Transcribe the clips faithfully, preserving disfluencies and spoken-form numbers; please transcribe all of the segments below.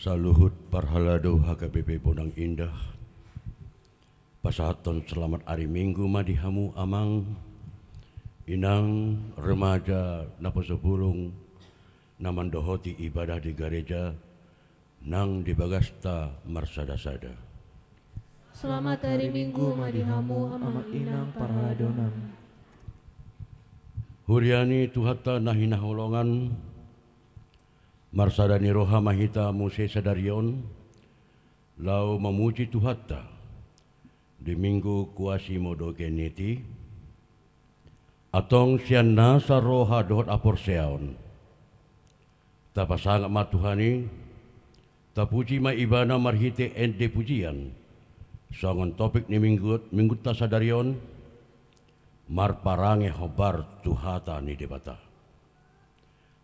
Saluhut parhalado H K B P Bonang Indah, pasahathon selamat ari Minggu ma di hamu amang, inang, remaja, naposobulung, na mandohoti ibadah di gareja, nang di bagasta marsada-sada. Selamat hari Minggu ma di hamu amang inang parhaladonami. Huria ni Tuhanta na hinaholongan, marsada ni roha ma hita muse sadari on, laho mamuji Tuhanta, di Minggu Quasimodogeniti, antong sian nasa roha dohot haporseaon. Tapasangap ma Tuhan i, tapuji ma Ibana marhite ende pujian, songon topik ni minggu, minggunta sadari on, marparange hombar tu hata ni Debata.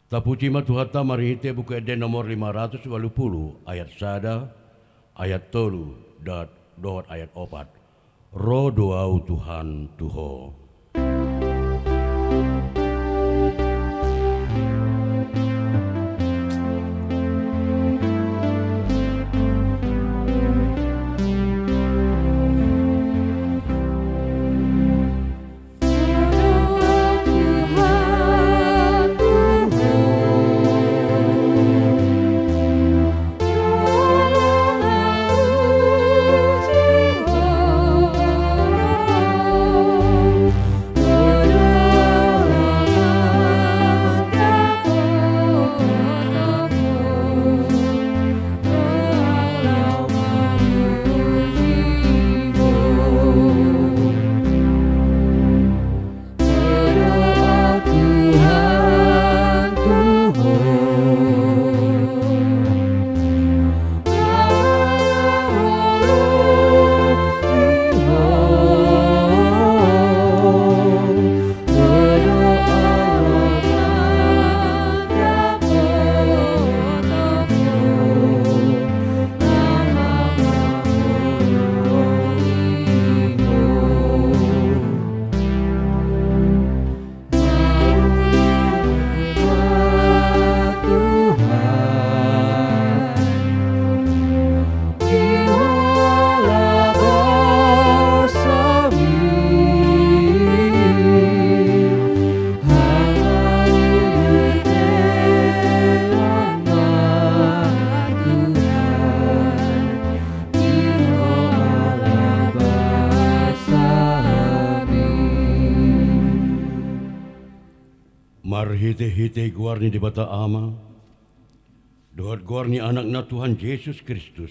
Tapuji ma Tuhanta marhite Buku Ende nomor lima ratus ualu pulu, ayat sada, ayat tolu, da-, dohot ayat opat. Ro do Ahu Tuhan tu Ho. Marhite-hite goar ni Debata Ama, dohot goar ni Anakna Tuhan Jesus Kristus,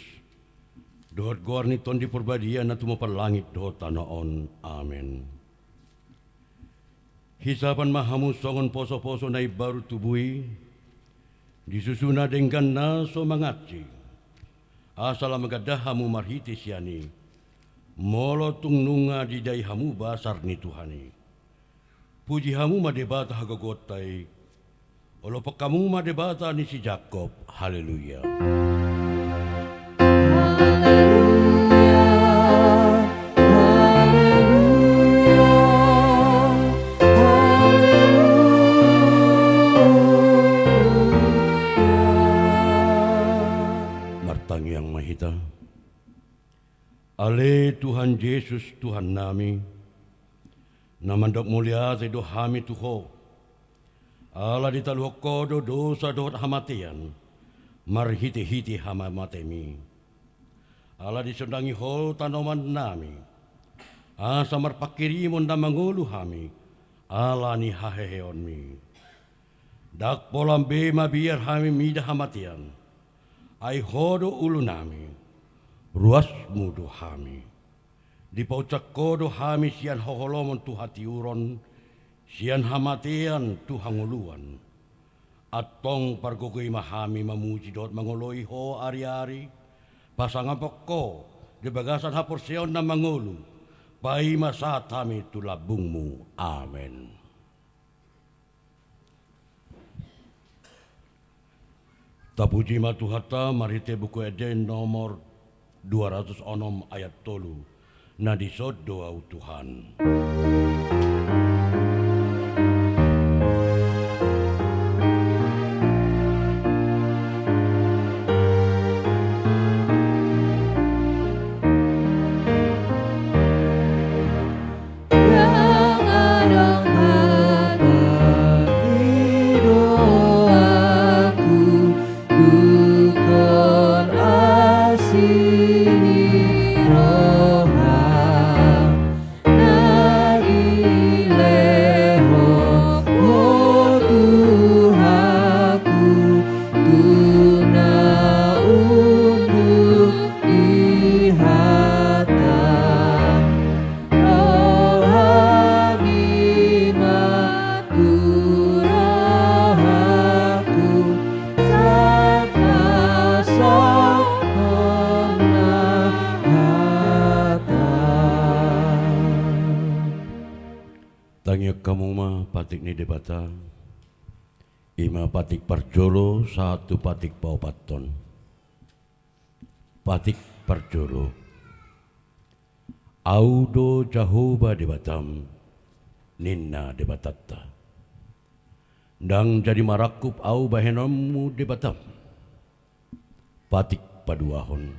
dohot goar ni Tondi Parbadia na tumompa langit dohot tano on. Amen. Hisapan ma hamu songon poso-poso na imbaru tubu i, di susu na denggan na so mangansi, asa lam ganda hamu marhite sian i, molo tung nunga didai hamu basar ni Tuhan i. Puji hamu ma Debata hagogoonta i, olophon hamu ma Debata ni si Jakob. Haleluya. Haleluya, haleluya, haleluya. Martangiang ma hita. Ale Tuhan Jesus, Tuhannami, na mandok mauliate do hami tu Ho, ala ditaluhon Ho do dosa dohot hamatean, marhite-hite hamamate-Mi. Ala disondangi Ho tanomannami, asa marpanghirimon na mangolu hami, ala ni haheheon-Mi. Ndang pola be mabiar hami mida hamatean, ai Ho do ulunami, ruasMu do hami. Dipaunsak Ho do hami sian haholomon tu hatiuron, sian hamatean tu hangoluan. Antong pargogoi ma hami mamuji dohot mangoloi Ho ari-ari, pasangapon Ho di bagasan haporseaon na mangolu, paima sahat hami tu lambungMu. Amen. Tapuji ma Tuhanta marhite Buku Ende nomor dua ratus onom ayat tolu, na dison do Ahu Tuhan. Hamu ma patik ni Debata, i ma patik parjolo sahat tu patik paopathon. Patik parjolo. Ahu do Jahowa Debatam, ninna Debatanta. Ndang jadi marangkup ahu bahenonmu Debatam. Patik paduahon.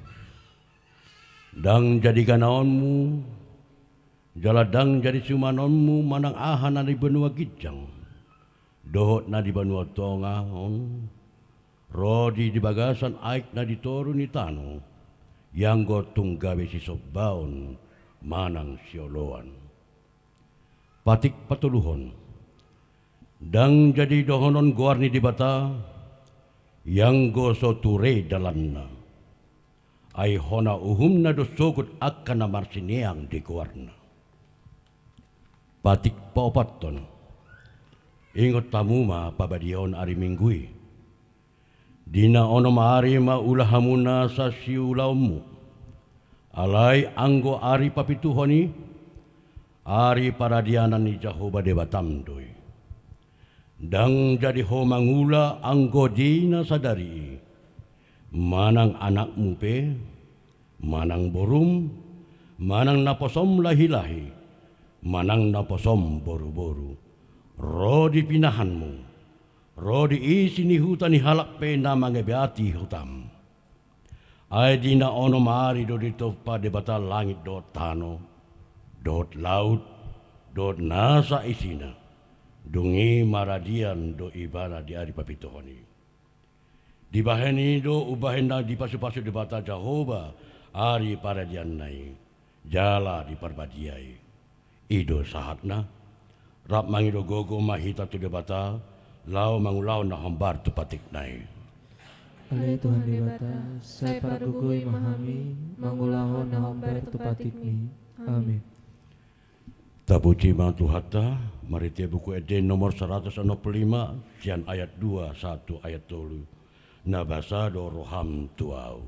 Ndang jadi ganaonmu, jala ndang jadi siumanonmu manang aha na di banua ginjang dohot na di banua tonga on, ro di, di bagasan aek na di toru ni tano, ianggo tung gabe sisombaon manang sioloan. Patik patoluhon. Ndang jadi dohonon goar ni Debata, ianggo so ture dalanna. Ai hona uhumna do sogot angka na marsineang di goarna. Patik paopathon. Ingot hamu ma pabadiaon ari Minggu i. Di na onom ari ma ula hamu nasa siulaonmu. Alai anggo ari papituhon i, ari paradianan ni Jahowa Debatam do i. Ndang jadi ho mangula anggo di na sadari i, manang anakmu pe, manang borum, manang naposom lahilahi, manang naposom boruboru, ro di pinahanmu, ro di isi ni huta ni halak pe na mangebeati hutam. Ai di na onom ari do ditompa Debata langit dohot tano, dohot laut, dohot nasa isina, dung i maradian do ibana di ari papituhon i. Dibahen i do umbahen na dipasupasu Debata Jahowa ari paradianna i, jala diparbadia i. I do sahatna. Rap mangido gogo ma hita tu Debata, laho mangulahon na hombar tu patikna i. Ale Tuhan Debata, sai pargogoi ma hami mangulahon na hombar tu patikmi. Amin. Tapuji ma Tuhanta, marhite Buku Ende nomor saratus onom pulu lima, sian ayat dua sahat tu ayat tolu. Na basa do roham tu ahu.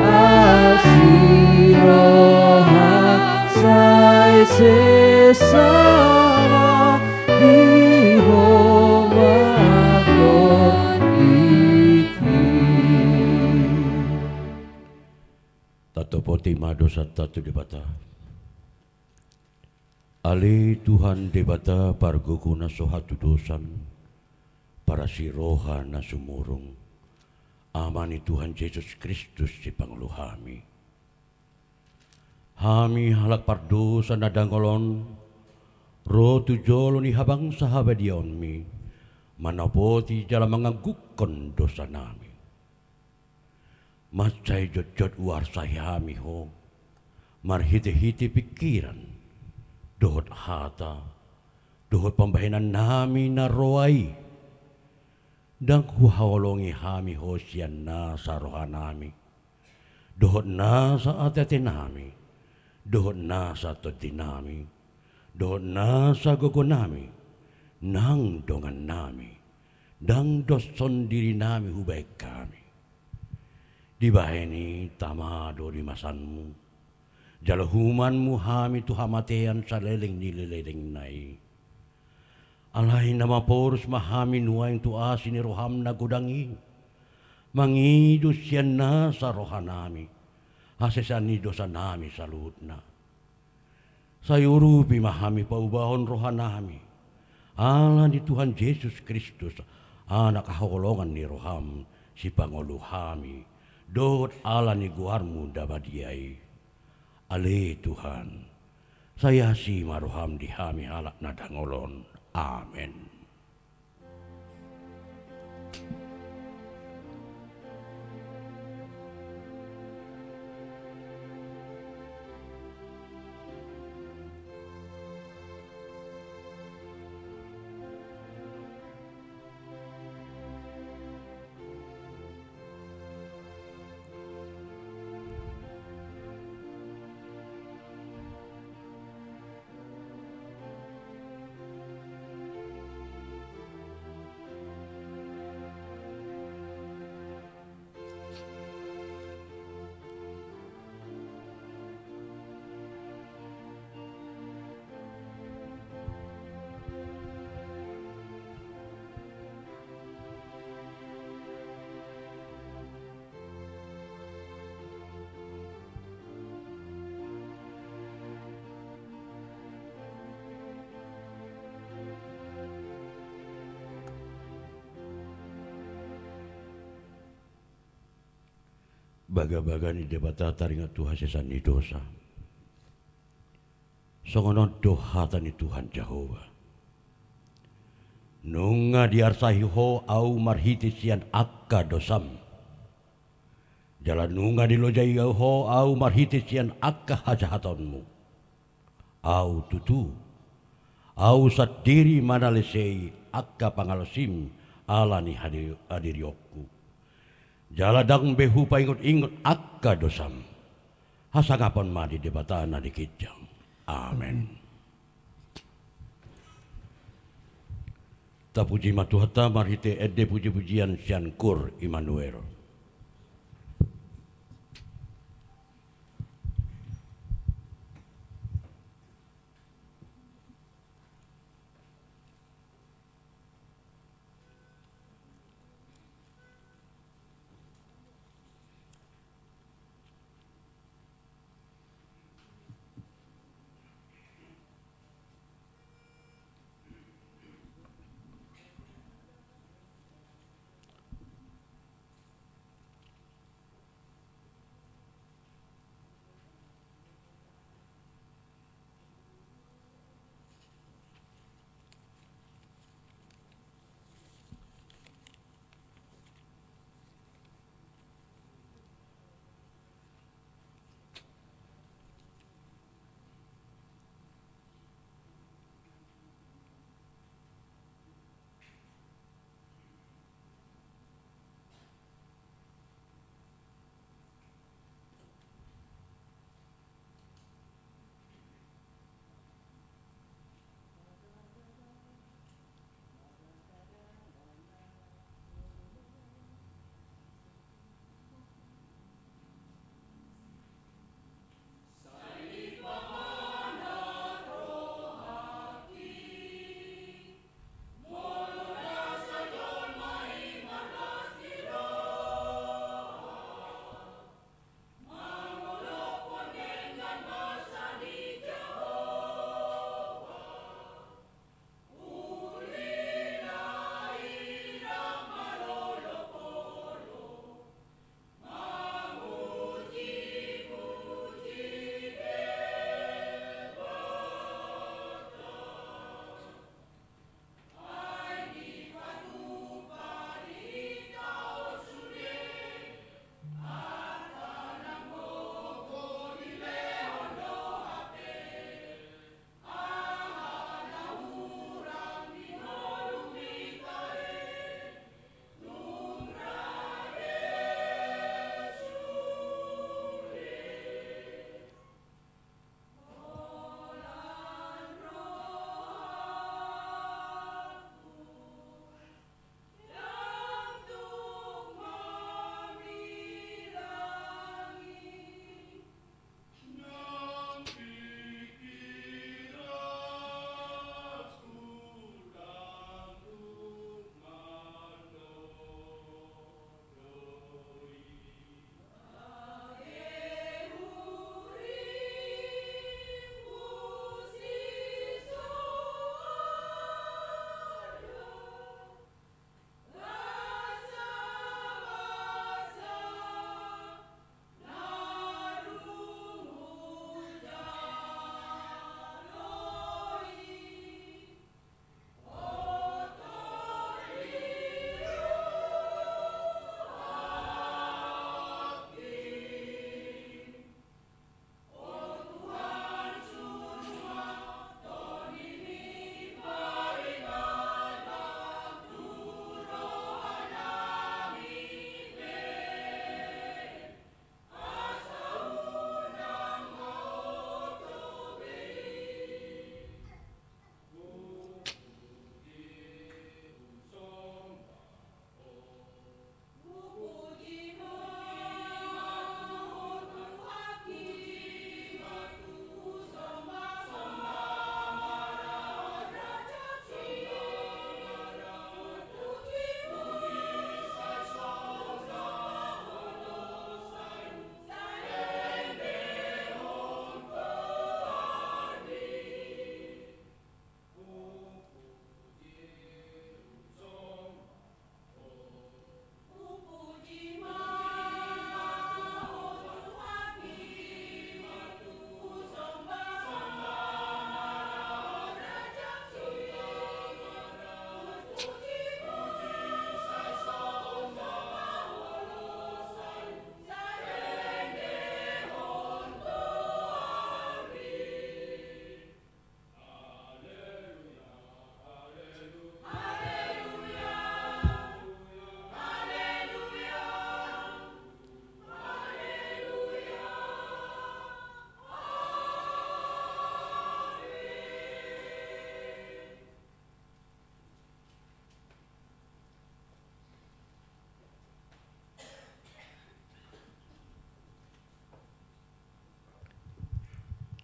Asi roha sai sesa ma di Ho ma tondingki. Tatopoti ma dosanta tu Debata. Ale Tuhan Debata pargogo na so hatudosan, parasi roha na sumurung, Ama ni Tuhan Jesus Kristus sipangolu hami. Hami halak pardosa na dangol on, ro tu jolo ni habangsa habadiaonmi, manopoti jala manganggungkon dosanami. Mansai jotjot huarsai hami Ho, marhitehite pingkiran, dohot hata, dohot pambahenannami na roa i. Ndang huhaholongi hami Ho sian nasa rohanami, dohot nasa ateatenami, dohot nasa tondinami, dohot nasa gogonami, nang dongannami, ndang doshon dirinami hubahen hami. Dibahen i tama do di masanmu, jala humanmu hami tu hamatean saleleng ni lelengna i. Alai na maporus ma hami nuaeng tu asi ni roham na godang i, mangido sian nasa rohanami hasesaan ni dosanami saluhutna. Sai urupi ma hami paubahon rohanami, ala ni Tuhan Jesus Kristus, anak haholongan ni roham, sipangolu hami, dohot ala ni goarmu na badia i. Ale Tuhan, sai asi ma roham di hami halak na dangol on. Amen. Bagabaga ni Debata taringot tu hasesaan ni dosa. Songon on do hata ni Tuhan Jahowa: Nunga diarsahi ho Ahu marhite sian angka dosam, jala nunga dilojai Ahu ho Ahu marhite sian angka hajahatonmu. Ahu tutu, Ahu sandiri manalesei angka pangalaosim ala ni hadi-, hadirionku. Jala ndang be hupaingot-ingot angka dosam. Hasangapon ma di Debata na di ginjang. Amen. Tapuji ma Tuhanta marhite ende puji-pujian sian Koor Immanuel.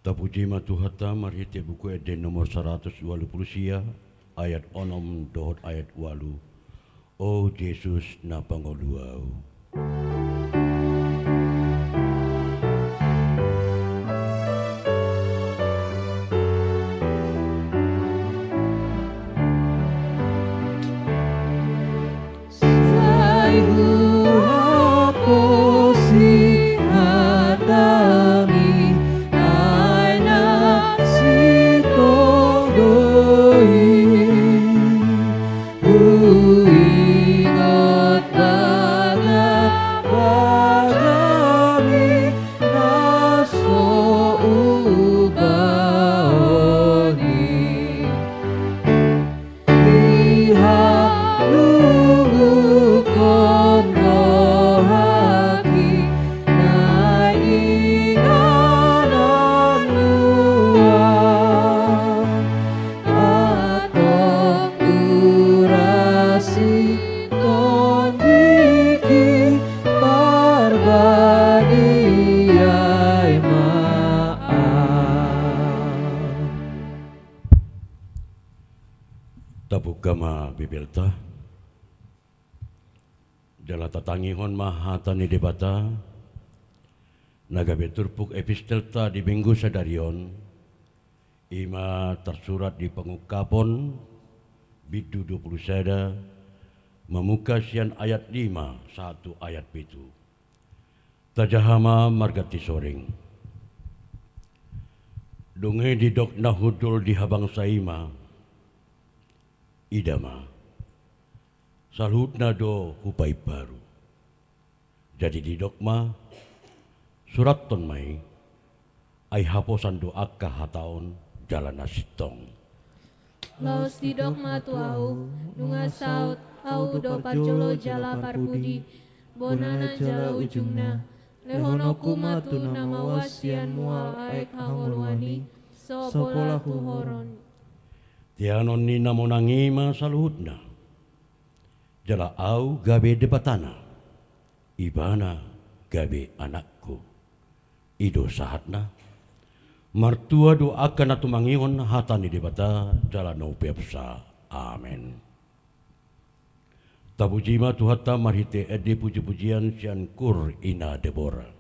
Tapuji ma Tuhanta marhite Buku Ende nomor saratus ualu pulu sia, ayat onom dohot ayat ualu. O Jesus, na pangolu ahu. Sai huhaposi hatami, ai na sintong do i. Huingot bagabagami na so hubahen i. Dihalungunhon rohangki na inganan muna, antong urasi Tondingki Parbadia i ma. Tabuka ma Bibelta, jala tatangihon ma hata ni Debata, na gabe turpuk epistelta di Minggu sadari on, i ma tarsurat di Pangungkapon, bindu dua pulu sada, mamungka sian ayat lima sahat tu ayat pitu. Tajaha ma marganti soring. Dung i didok na hundul di habangsa i ma, ida ma, saluhutna do hupaimbaru. Jadi didok ma, surathon ma i, ai haposan do angka hata on jala na sintong. Laos didok ma tu ahu, nunga saut, ahu do parjolo jala parpudi, bonana jala ujungna. Lehononku ma tu na mauas sian mual aek hangoluan i, so pola tu horon. Teanon ni na monang i ma saluhutna. Jala ahu gabe Debatana, ibana gabe anakku. I do sahatna. Martua do angka na tumangihon hata ni Debata jala na umpeopsa. Amen. Tapuji ma Tuhanta marhite ende pujipujian sian Kur Ina Debora.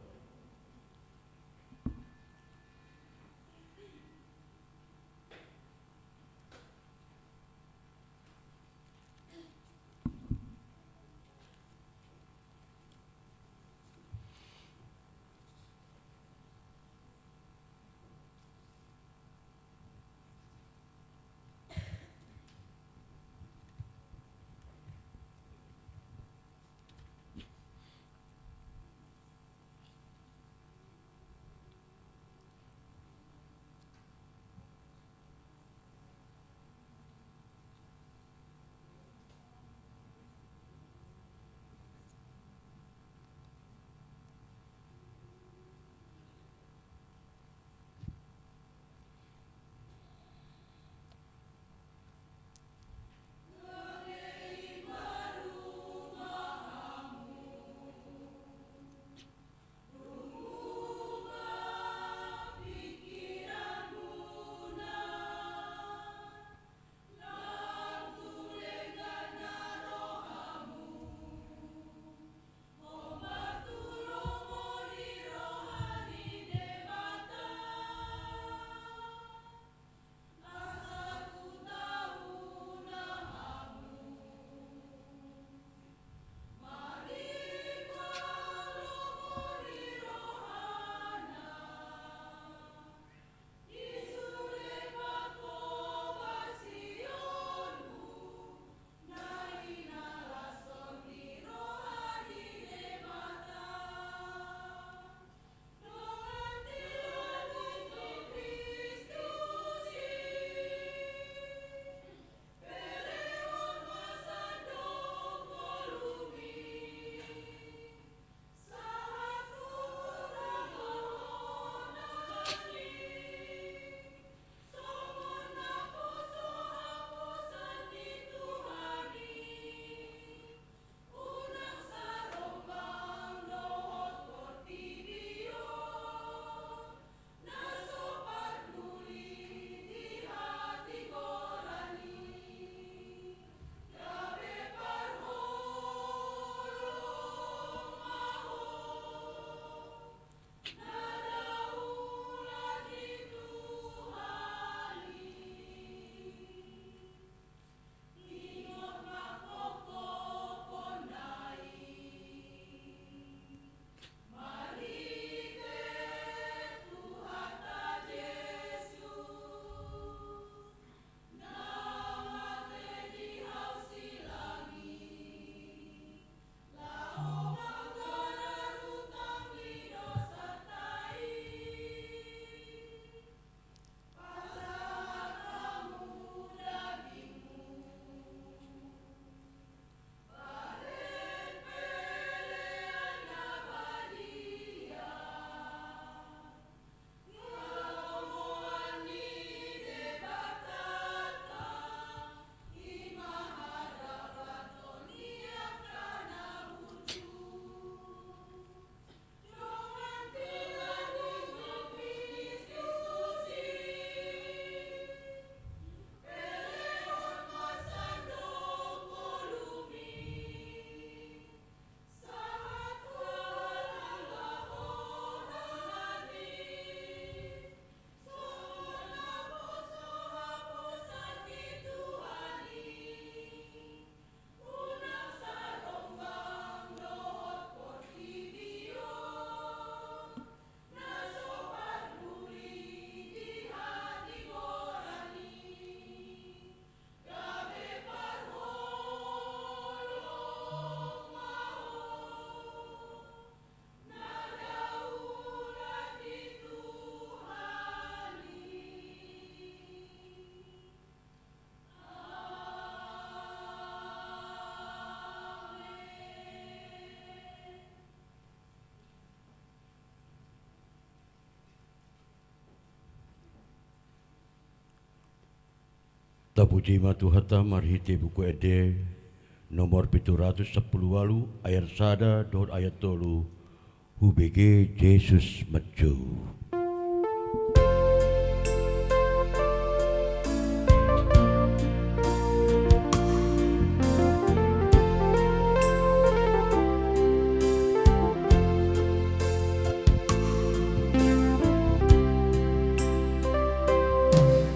Tapuji ma Tuhanta marhite Buku Ende nomor pitu ratus sampulu ualu, ayat sada dohot ayat tolu. Hubege Jesus manjou.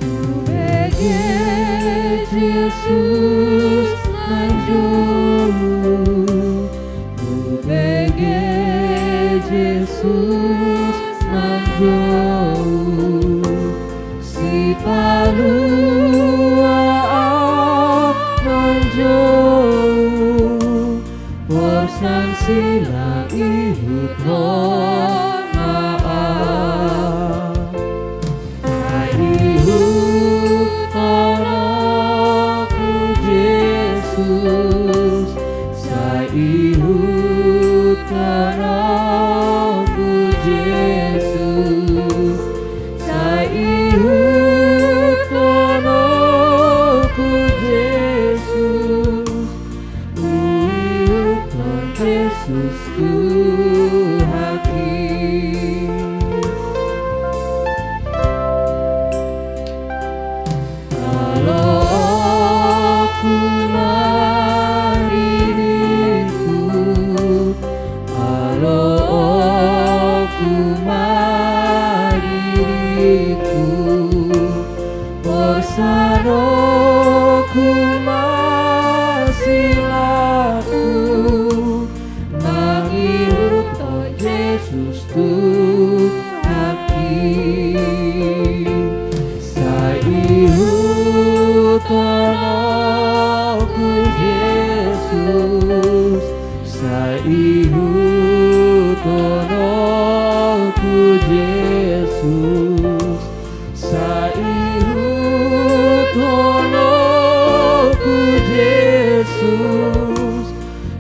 Hubege Jesus manjou, hubege Jesus manjou, Sipalua manjou, porsan silang ihuthon ma. Sai ihuthon ahu Jesus, sai ihuthon ahu Jesus, sai ihuthon ahu Jesus, huihuthon Jesus Tuhanki. Aloku ma diringku, aloku ma diringku, porsan ahu ma silangku, mangihuthon Jesus Tuhanki. Sai ihuthon ahu Jesus, sai ihuthon ahu Jesus, sai ihuthon ahu Jesus,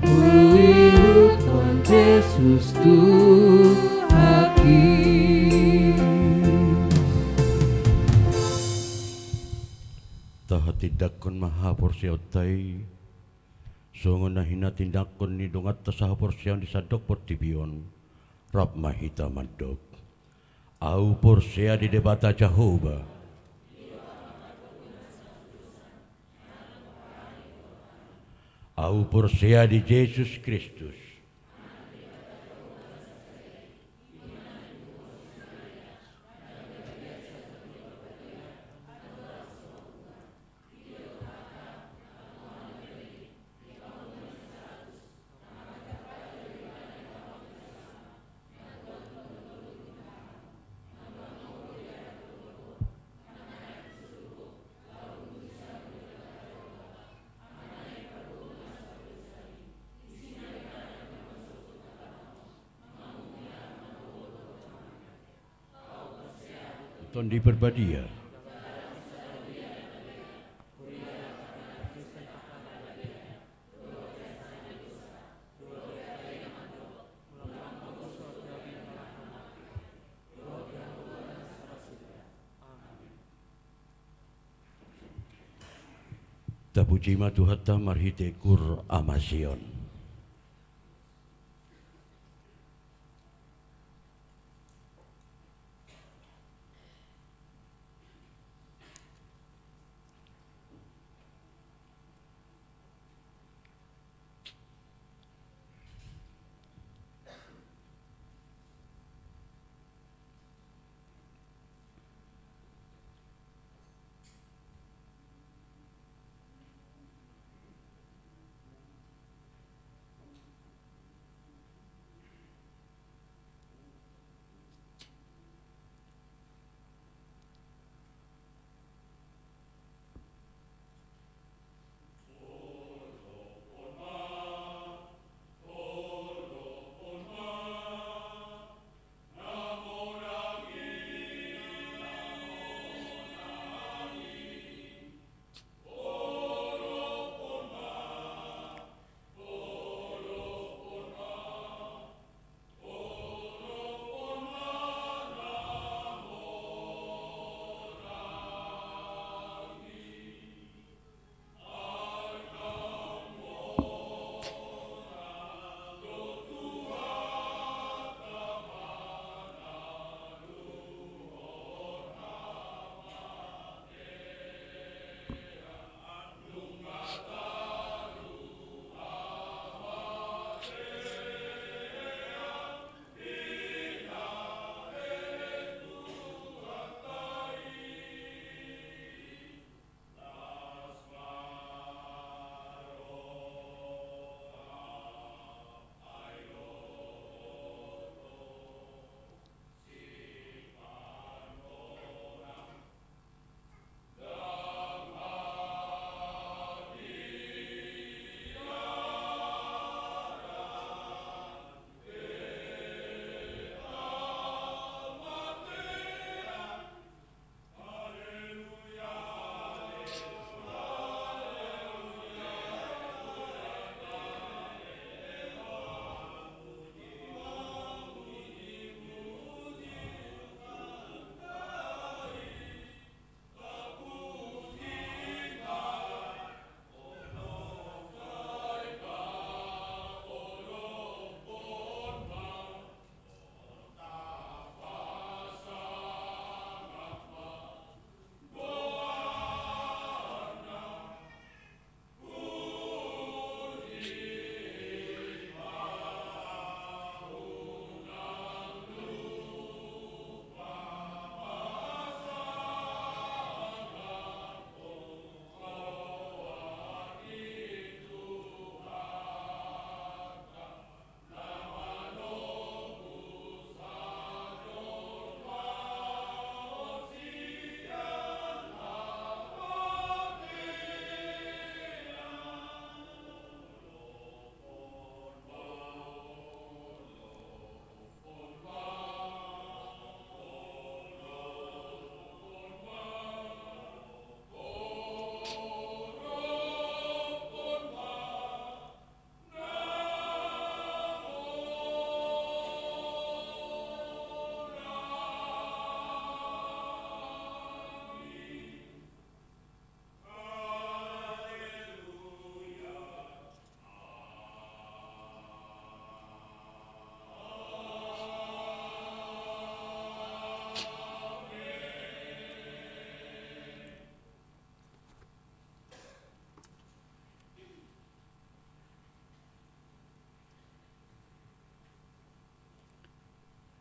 huihuthon Jesus Tuhanki. Tahatindanghon ma haporseaonta i songon na hinatindangkon ni donganta sahaporseaon di sandok portibi on. Rap ma hita mandok. Ahu porsea di Debata Jahowa. Ahu porsea di Jesus Kristus. Tondi Parbadia. Tapuji ma Tuhanta marhite kur Ama Sion.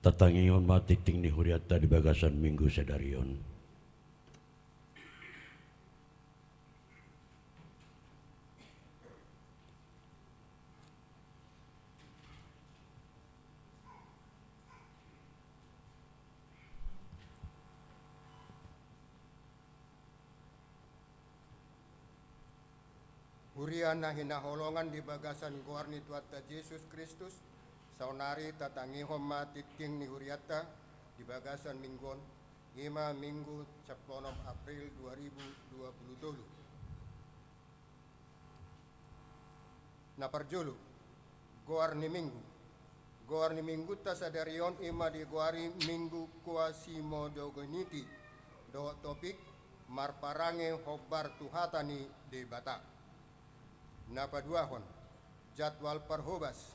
Tatangihon ma tingting ni hurianta di bagasan Minggu sadari on. Huria na hinaholongan di bagasan goar ni Tuhanta Jesus Kristus, saonari tatangihon ma tingting ni hurianta di bagasan Minggu on, i ma Minggu sampulu onom April dua ribu dua puluh tolu. Na parjolo, goar ni Minggu. Goar ni Minggunta sadari on i ma digoari Minggu Quasimodogeniti, dohot topik marparange hombar tu hata ni Debata. Na paduahon, jadwal parhobas.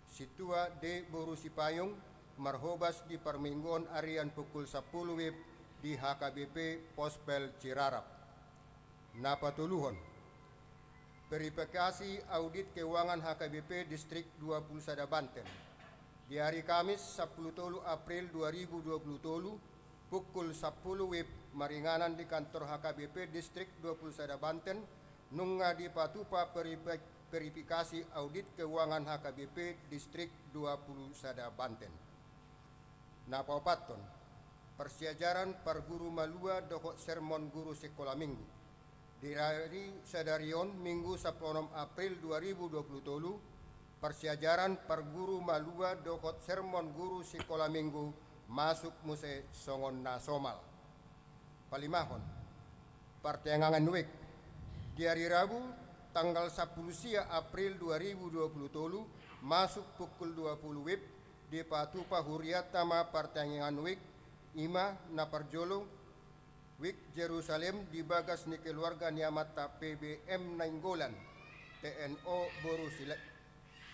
Sintua D boru Sipayung marhobas di parmingguon arian pukul sampulu WIB di H K B P Pospel Cirarap. Na patoluhon, verifikasi audit keuangan H K B P Distrik dua puluh sada Banten. Di ari Kamis sampulu tolu April dua ribu dua puluh tolu, pukul sampulu WIB maringanan di kantor H K B P Distrik dua puluh sada Banten, nunga dipatupa verifi-, verifikasi audit keuangan H K B P Distrik dua puluh sada Banten. Na paopathon, parsiajaran parguru malua dohot sermon guru sikola minggu. Di ari sadari on, Minggu sampulu onom April dua ribu dua puluh tolu, parsiajaran parguru malua dohot sermon guru sikola minggu masuk muse songon na somal. Palimahon, partangiangan WIB. Di ari Rabu, tanggal sampulu sia April dua ribu dua puluh tolu, masuk pukul dua puluh WIB, dipatupa hurianta ma partangiangan WIB, i ma na parjolo, WIB Jerusalem di bagas ni keluarga ni amanta P B M Nainggolan, T N O boru Sila-,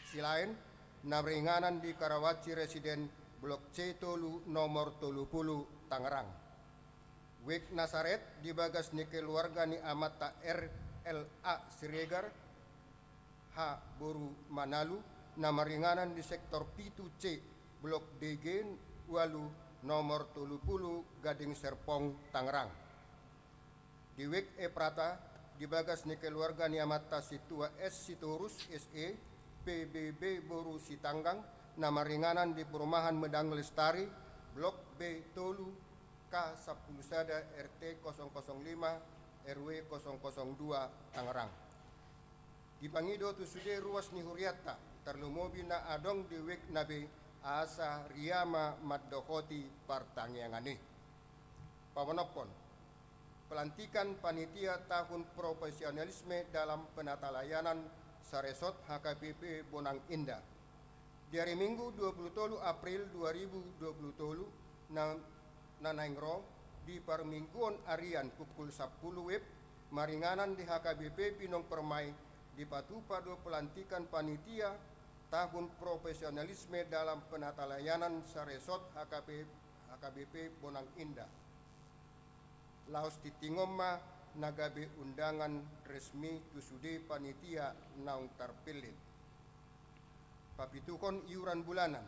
Silaen, na maringanan di Karawaci Residen Blok C tolu nomor tolu pulu Tangerang. WIB Nasaret di bagas ni keluarga ni amanta R L A Siregar, H boru Manalu, na maringanan di sektor pitu C, Blok D G ualu, nomor tolu pulu, Gading Serpong, Tangerang. Di WIB Eprata, di bagas ni keluarga ni amanta Sintua S Sitorus, S E, P B B boru Sitanggang, na maringanan di Perumahan Medang Lestari, Blok B tolu, K sampulu sada, R T kosong kosong lima, R W kosong kosong dua, Tangerang. Dipangido tu sude ruas ni hurianta, tarlumobi na adong di WIB na be, asa ria ma mandohoti partangiangan i. Paonomhon, pelantikan panitia tahun profesionalisme dalam penatalayanan Saresot H K B P Bonang Indah. Di ari Minggu dua pulu tolu April dua ribu dua pulu tolu, na, na naeng ro, di parmingguon arian pukul sampulu WIB, maringanan di H K B P Binong Permai, dipatupa do pelantikan panitia tahun profesionalisme dalam penatalayanan Saresot H K P, H K B P Bonang Indah. Laos tingting on ma na gabe undangan resmi tu sude panitia naung tarpillit. Papituhon iuran bulanan.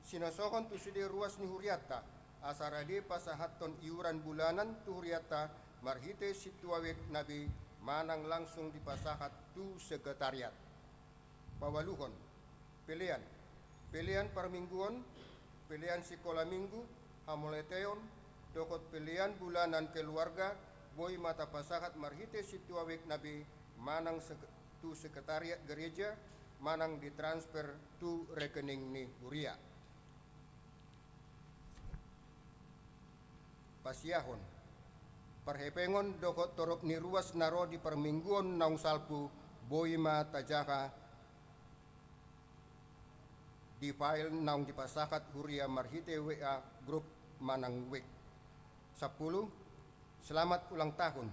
Sinosohon tu sude ruas ni hurianta, asa rade pasahathon iuran bulanan tu hurianta marhite sintua WIB na be manang langsung dipasahat tu sekretariat. Paualuhon, pelean. Pelean parmingguon, pelean sikola minggu, hamauliateon, dohot pelean bulanan keluarga, boi ma tapasahat marhite sintua WIB na be manang sek-, tu sekretariat gereja, manang ditransfer tu rekening ni huria. Pasiahon. Parhepengon dohot torop ni ruas na ro di parmingguon naung salpu, boi ma tajaha di file naung dipasahat huria marhite W A grup manang WIB. Sampulu, selamat ulang tahun.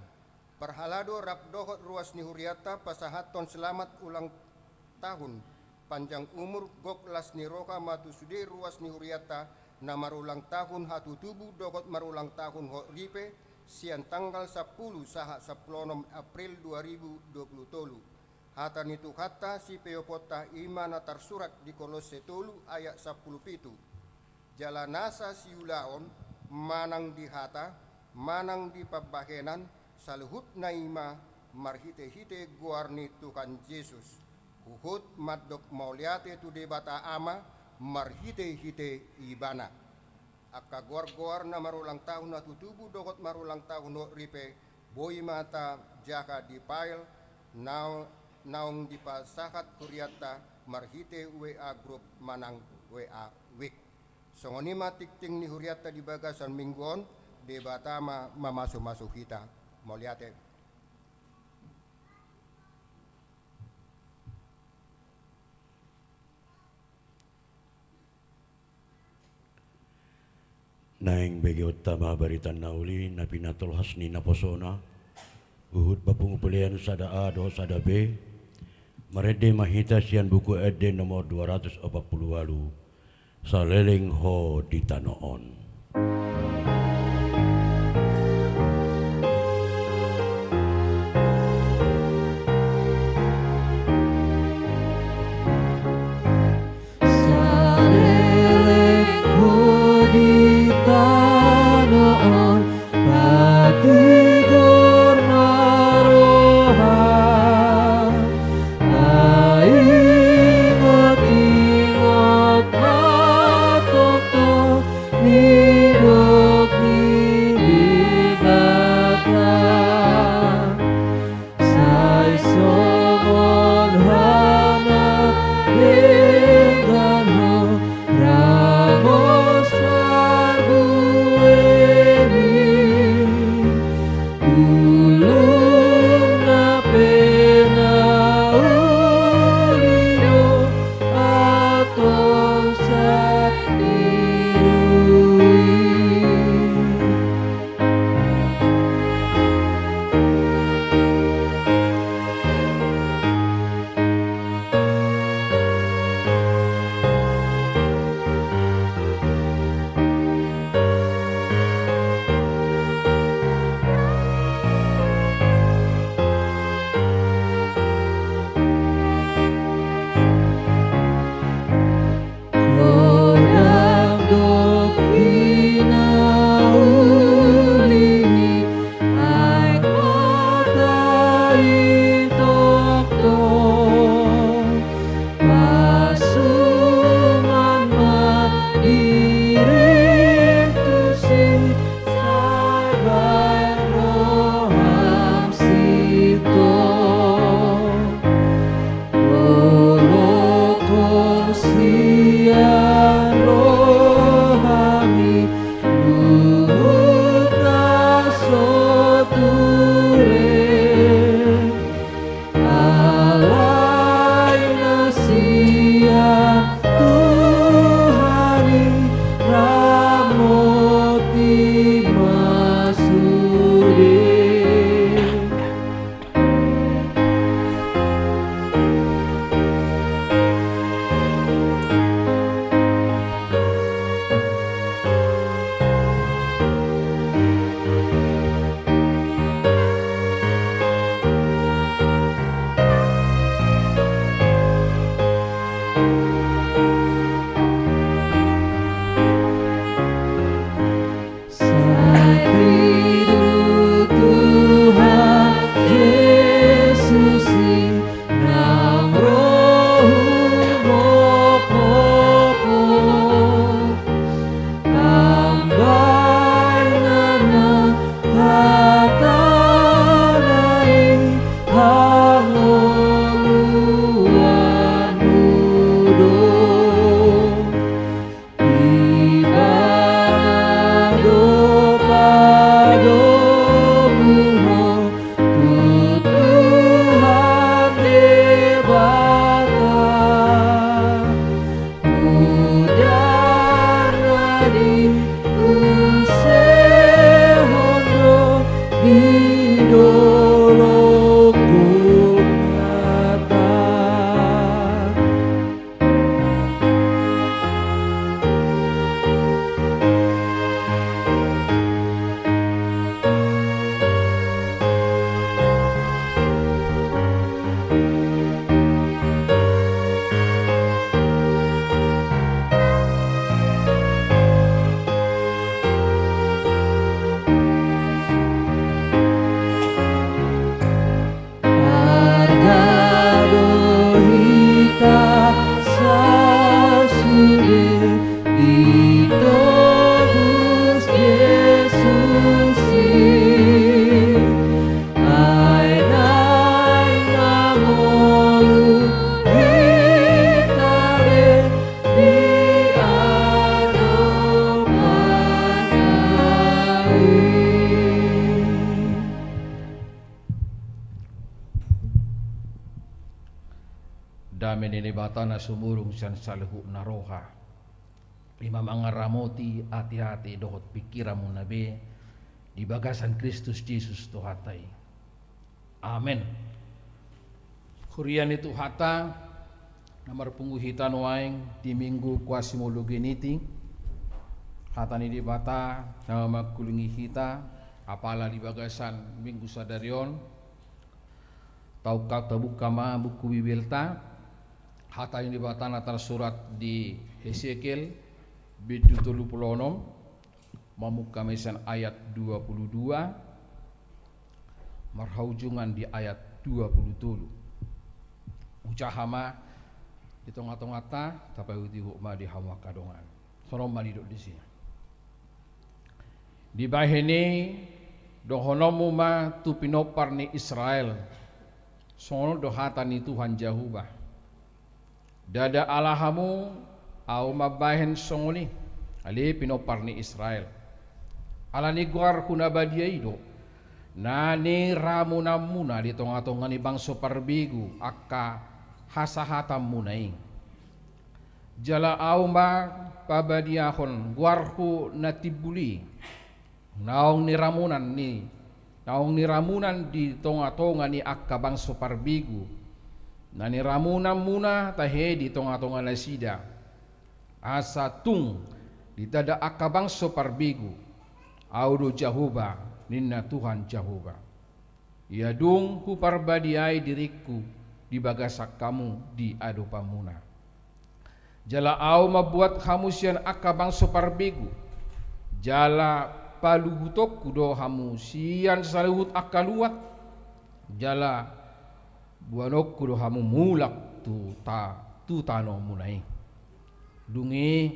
Parhalado rap dohot ruas ni hurianta pasahathon selamat ulang tahun, panjang umur, gok las ni roha ma tu sude ruas ni hurianta na marulang tahun hatutubu dohot marulang tahun hot ripe, sian tanggal sampulu sahat sampulu onom April dua ribu dua pulu tolu. Hata ni Tuhanta sipeoponta i ma na tarsurat di Kolosse tolu ayat sampulu pitu. Jala nasa siulaon, manang di hata, manang di pambahenan, saluhutna i ma marhitehite goar ni Tuhan Jesus, huhut mandok mauliate tu Debata Ama marhitehite Ibana. Angka goargoar na marulang tahun na tutubu dohot marulang tahun hot ripe, boi ma tajaha di file naung, naung dipasahat hurianta marhite W A group manang W A week. Songon i ma tingting ni hurianta di bagasan minggu on. Debata ma mamasumasu hita. Mauliate. Naeng begeonta ma barita na uli na pinatolhas ni naposona, huhut papungu pelean sada A dohot sada B. Marende ma hita sian Buku Ende nomor dua ratus opat pulu ualu, Saleleng ho di tano on. Saleleng ho di tano on, patigor ma roha. Paingotingot ma tongtong nidok ni Debata. Sai songon hata denggan ho ramos marbueni, bulungna pe na uli do antong sandiri. Godang do pinauli ni aek mata i tongtong. Pasuman ma dirim tusi, sai baen roham sintong. Dolok on sian rohami luhut na so ture. Dame ni Debata na sumurung sian saluhutna roha, i ma mangaramoti ateate dohot pingkiranmuna be di bagasan Kristus Jesus Tuhanta i. Amen. Huria ni Tuhanta, na marpungu hita nuaeng di Minggu Quasimodogeniti, hata ni Debata na mangkulingi hita, apala di bagasan Minggu sadari on, taungkap tabuka ma buku Bibelta, hata ni Debata na tarsurat di Hesekiel, bindu tolu pulu onom, mamungka ma sian ayat dua pulu dua, marhaujungan di ayat dua pulu tolu. Hujaha ma di tongatonganta, tapaihutihut ma di hamu angka dongan. Songon on ma didok disi. Dibahen i dohononmu ma tu pinompar ni Israel, songon on do hata ni Tuhan Jahowa: Ndada ala hamu Ahu mambahen songon i, ale pinompar ni Israel. Alani goarhu na badia i do, na niramunanmuna di tongatonga ni bangso parbegu angka hasahatanmuna i. Jala Ahu ma pabadiahon goarhu na timbul i, naung niramunan ni, naung niramunan di tongatonga ni angka bangso parbegu, na niramunanmuna tahe di tongatonga nasida, asa tung ditanda angka bangso parbegu, Ahu do Jahowa, ninna Tuhan Jahowa. Ia dung huparbadiai diringku di bagasan hamu di adopanmuna. Jala Ahu mambuat hamu sian angka bangso parbegu, jala paluhutonku do hamu sian saluhut angka luat, jala boanonku do hamu mulak tu ta-, tu tanomuna i. Dung i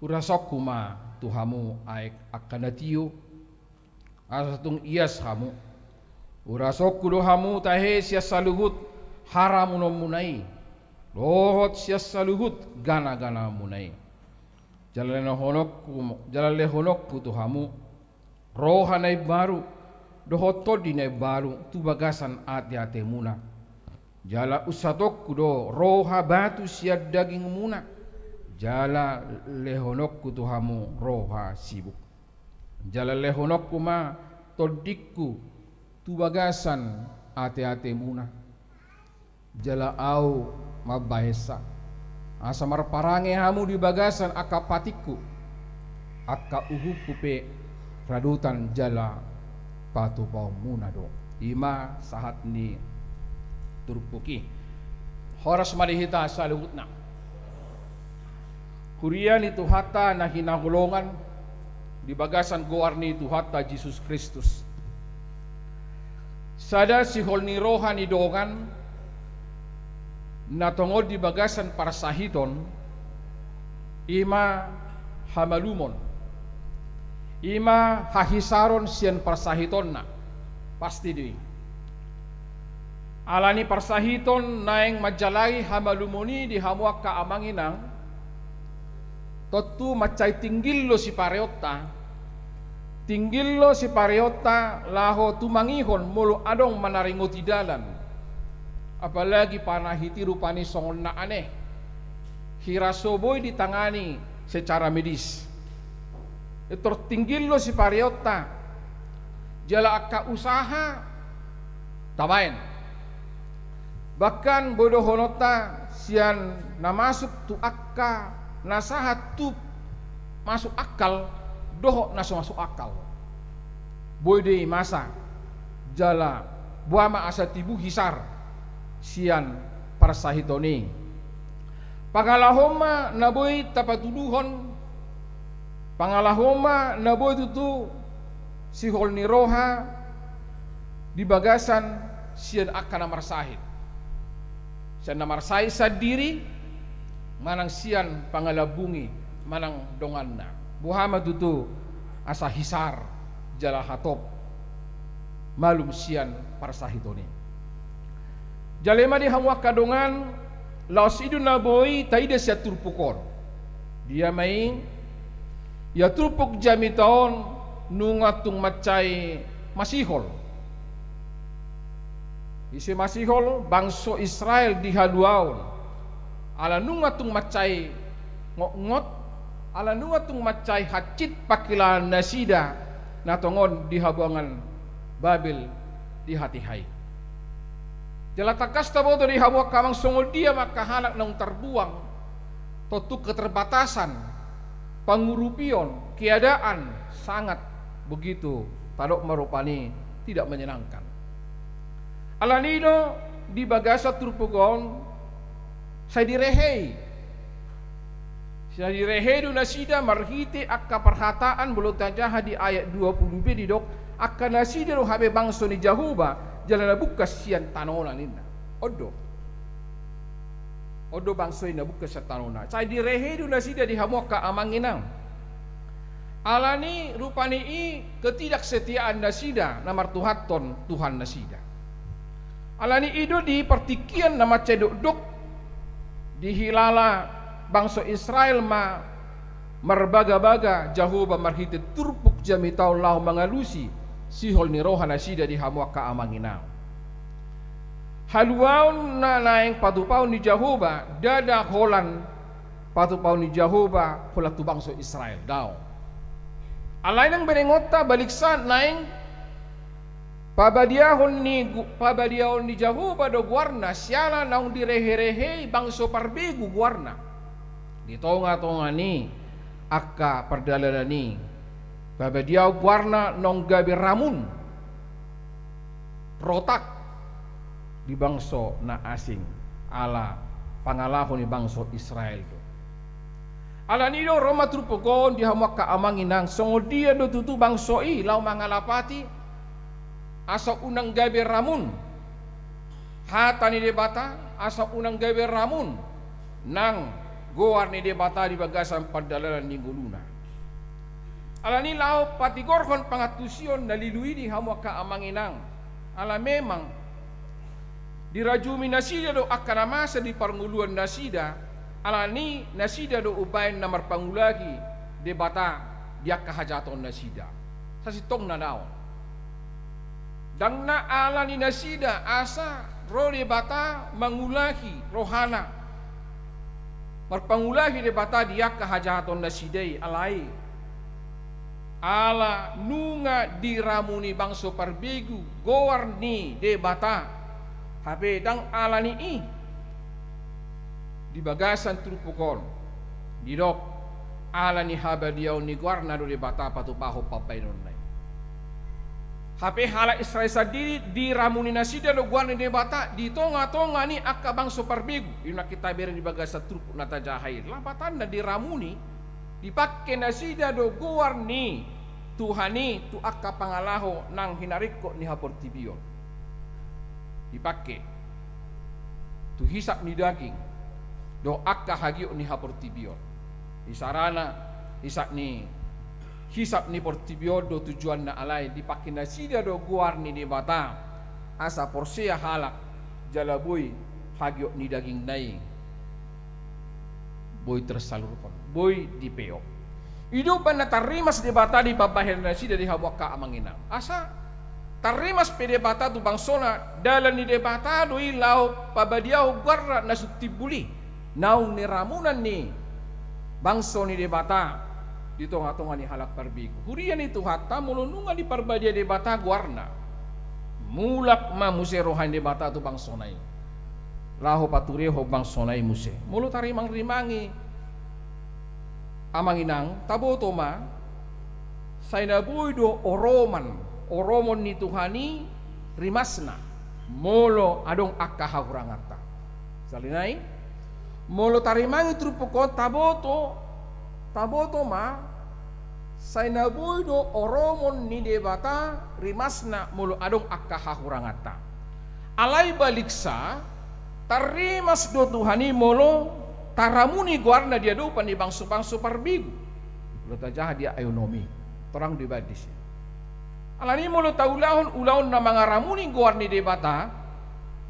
hurasonku ma tu hamu aek angka na tio, asa tung ias hamu. Hurasonku do hamu tahe sian saluhut haramunanmuna i, dohot sian saluhut ganaganaonmuna i. Jala lehononku, jala lehononku tu hamu roha na imbaru, dohot tondi na imbaru tu bagasan ateatemuna. Jala unsatonku do roha batu sian dagingmuna, jala lehononku tu hamu roha sibuk. Jala lehononku ma tondingku tu bagasan ateatemuna. Jala Ahu mambahensa, asa marparange hamu di bagasan angka patikku, angka uhumhu pe radotan jala patupaonmuna do. I ma sahat ni turpuk i. Horas ma di hita saluhutna. Huria ni Tuhanta na hinaholongan di bagasan goar ni Tuhanta Jesus Kristus. Sada sihol ni roha ni dongan na tongon di bagasan parsahiton, i ma hamalumon, i ma hahisaron sian parsahitonna. Pasti do i. Alani parsahiton naeng manjalahi hamalumon i di hamu angka amang inang, tontu mansai tinggil do sipareonta, tinggil do sipareonta laho tumangihon molo adong manaringoti dalan. Apalagi panahiti rupani songon na aneh, hira so boi ditangani secara medis. Tor tinggil do sipareonta, jala angka usaha tabaen. Bahkan boi dohononta sian na masuk tu angka na sahat tu masuk akal dohot na so masuk akal. Boi do i masa jala boha ma asa tibu hisar sian parsahiton i. Pangalaho ma na boi tapatuduhon, pangalaho ma na boi tutu sihol ni roha di bagasan sian angka na marsahit. Sian na marsahit sandiri, manang sian pangalambungi, manang donganna. Boha ma tutu asa hisar jala hatop malum sian parsahiton i. Jala i ma di hamu angka dongan, laos i do na boi taida sian turpuk on. Dia ma i? Ia turpuk jamita on nunga tung mansai masihol. Ise ma sihol bangso Israel di haluaon, ala nunga tung mansai ngotngot, ala nunga tung mansai hansit pangkilalaan nasida na tongon di habuangan Babel di hatiha i. Jala tangkas taboto di hamu angka amang songon dia ma angka halak naung tarbuang, tontu keterbatasan, pangurupion, keadaan sangat begitu, tadok ma rupani tidak menyenangkan. Alani do di bagasan turpuk on sai direhei. Sai direhei do nasida marhite angka parhataan, molo tajaha di ayat dua pulu be didok, angka nasida do hape bangso ni Jahowa, jala na bungkas sian tanona ninna. On do. On do bangso i na bungkas sian tanona. Sai direhei do nasida di hamu angka amang inang. Alani rupani i ketidaksetiaan nasida na martuhanhon Tuhan nasida. Alani i do di partingkian na mansai dokdok dihilala bangso Israel ma marbagabaga Jahowa marhite turpuk jamita on laho mangalusi sihol ni roha nasida di hamu angka amang inang. Haluaon na naeng patupaon ni Jahowa, ndada holan patupaon ni Jahowa holan tu bangso Israel, daong. Alai nang berengonta baliksa naeng pabadiahon ni gu-, pabadiahon ni Jahowa do goarna, siala naung direherehei bangso parbegu goarna. Di tongatonga ni angka pardalanan i, pabadiahon goarna naung gabe ramun, rotak di bangso na asing, ala pangalaho ni bangso Israel do. Alani do ro ma turpuk on di hamu angka amang inang, songon dia do tutu bangso i laho mangalapati, asa unang gabe ramun hata ni Debata, asa unang gabe ramun nang goar ni Debata di bagasan pardalanan ni ngoluna. Alani laho patigorhon pangantusion na lilu i di hamu angka amang inang. Ala memang dirajumi nasida do angka na masa di parngoluan nasida, alani nasida do umbaen na marpangulahi Debata di angka hajahaton nasida. Sasintongna daong. Ndang na alani nasida asa ro Debata mangulahi rohana, marpangulahi Debata di angka hajahaton nasida i, alai ala nunga diramuni bangso parbegu goar ni Debata. Hape ndang alani i di bagasan turpuk on didok, ala ni habadiaon ni goarna do Debata patupahon pambahenonna i. Hape halak Israel sandiri diramuni nasida do goar ni Debata di tongatonga ni angka bangso parbegu. I do na hita bereng di bagasan turpuk na tajaha i. Lapatanna diramuni, dipangke nasida do goar ni Tuhan i tu angka pangalaho nang hinaringkot ni haportibion. Dipangke tu hisap ni daging dohot angka hagiot ni haportibion. Isarana, hisap ni, hisap ni portibi on do tujuanna, alai dipangke nasida do goar ni Debata asa porsea halak jala boi hagiot ni dagingna i boi tersalurkan, boi dipeop. I do umbaen na tarrimas Debata di pambahenan nasida di hamu angka amang inang. Asa tarrimas pe Debata tu bangsona, dalan ni Debata do i laho pabadiahon goarna na sun timbul i, naung niramunan ni bangso ni Debata di tongatonga ni halak parbegu. Huria ni Tuhanta, molo nunga diparbadia Debata goarna, mulak ma muse roha ni Debata tu bangsona i laho paturehon bangsona i muse. Molo tarimangrimangi amang inang, taboto ma, sai na boi do oroman, oromon ni Tuhan i rimasna molo adong angka hahuranganta. Sahali nai, molo tarimangi turpuk on, taboto, taboto ma, sai na boi do oromon ni Debata rimasna molo adong angka hahuranganta. Alai baliksa, tarrimas do Tuhan i molo taramuni goarna di adopan ni bangsobangso parbegu. Molo tajaha di ayat onom i, torang do ibaen disi. Alani molo taulahon ulaon na mangaramuni goar ni Debata,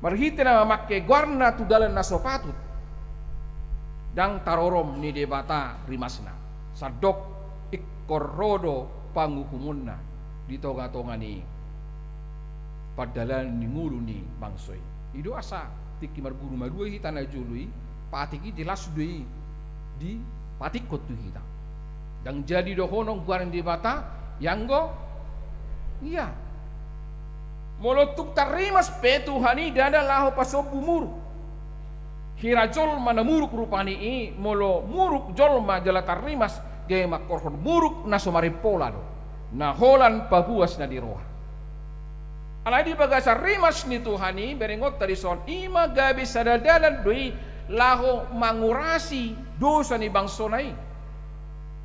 marhite na mamangke goarna tu dalan na so patut, ndang tarorom ni Debata rimasna. Sandok ingkon ro do panguhumonna di tongatonga ni pardalanan ni ngolu ni bangso i. I do asa tingki marguru madua hita na jolo i, patik i jelas do i dipatikkon tu hita. Ndang jadi dohonon goar ni Debata, ianggo ia. Molo tung tarrimas pe Tuhan i ndada laho pasombu muruk. Hira jolma na muruk rupani i, molo muruk jolma jala tarrimas, gabe mangkorhon muruk na so marimpola do, na holan pabuas na di roha. Alai di bagasan rimas ni Tuhan i, berengonta dison, i ma gabe sada dalan do i laho mangurasi dosa ni bangsona i.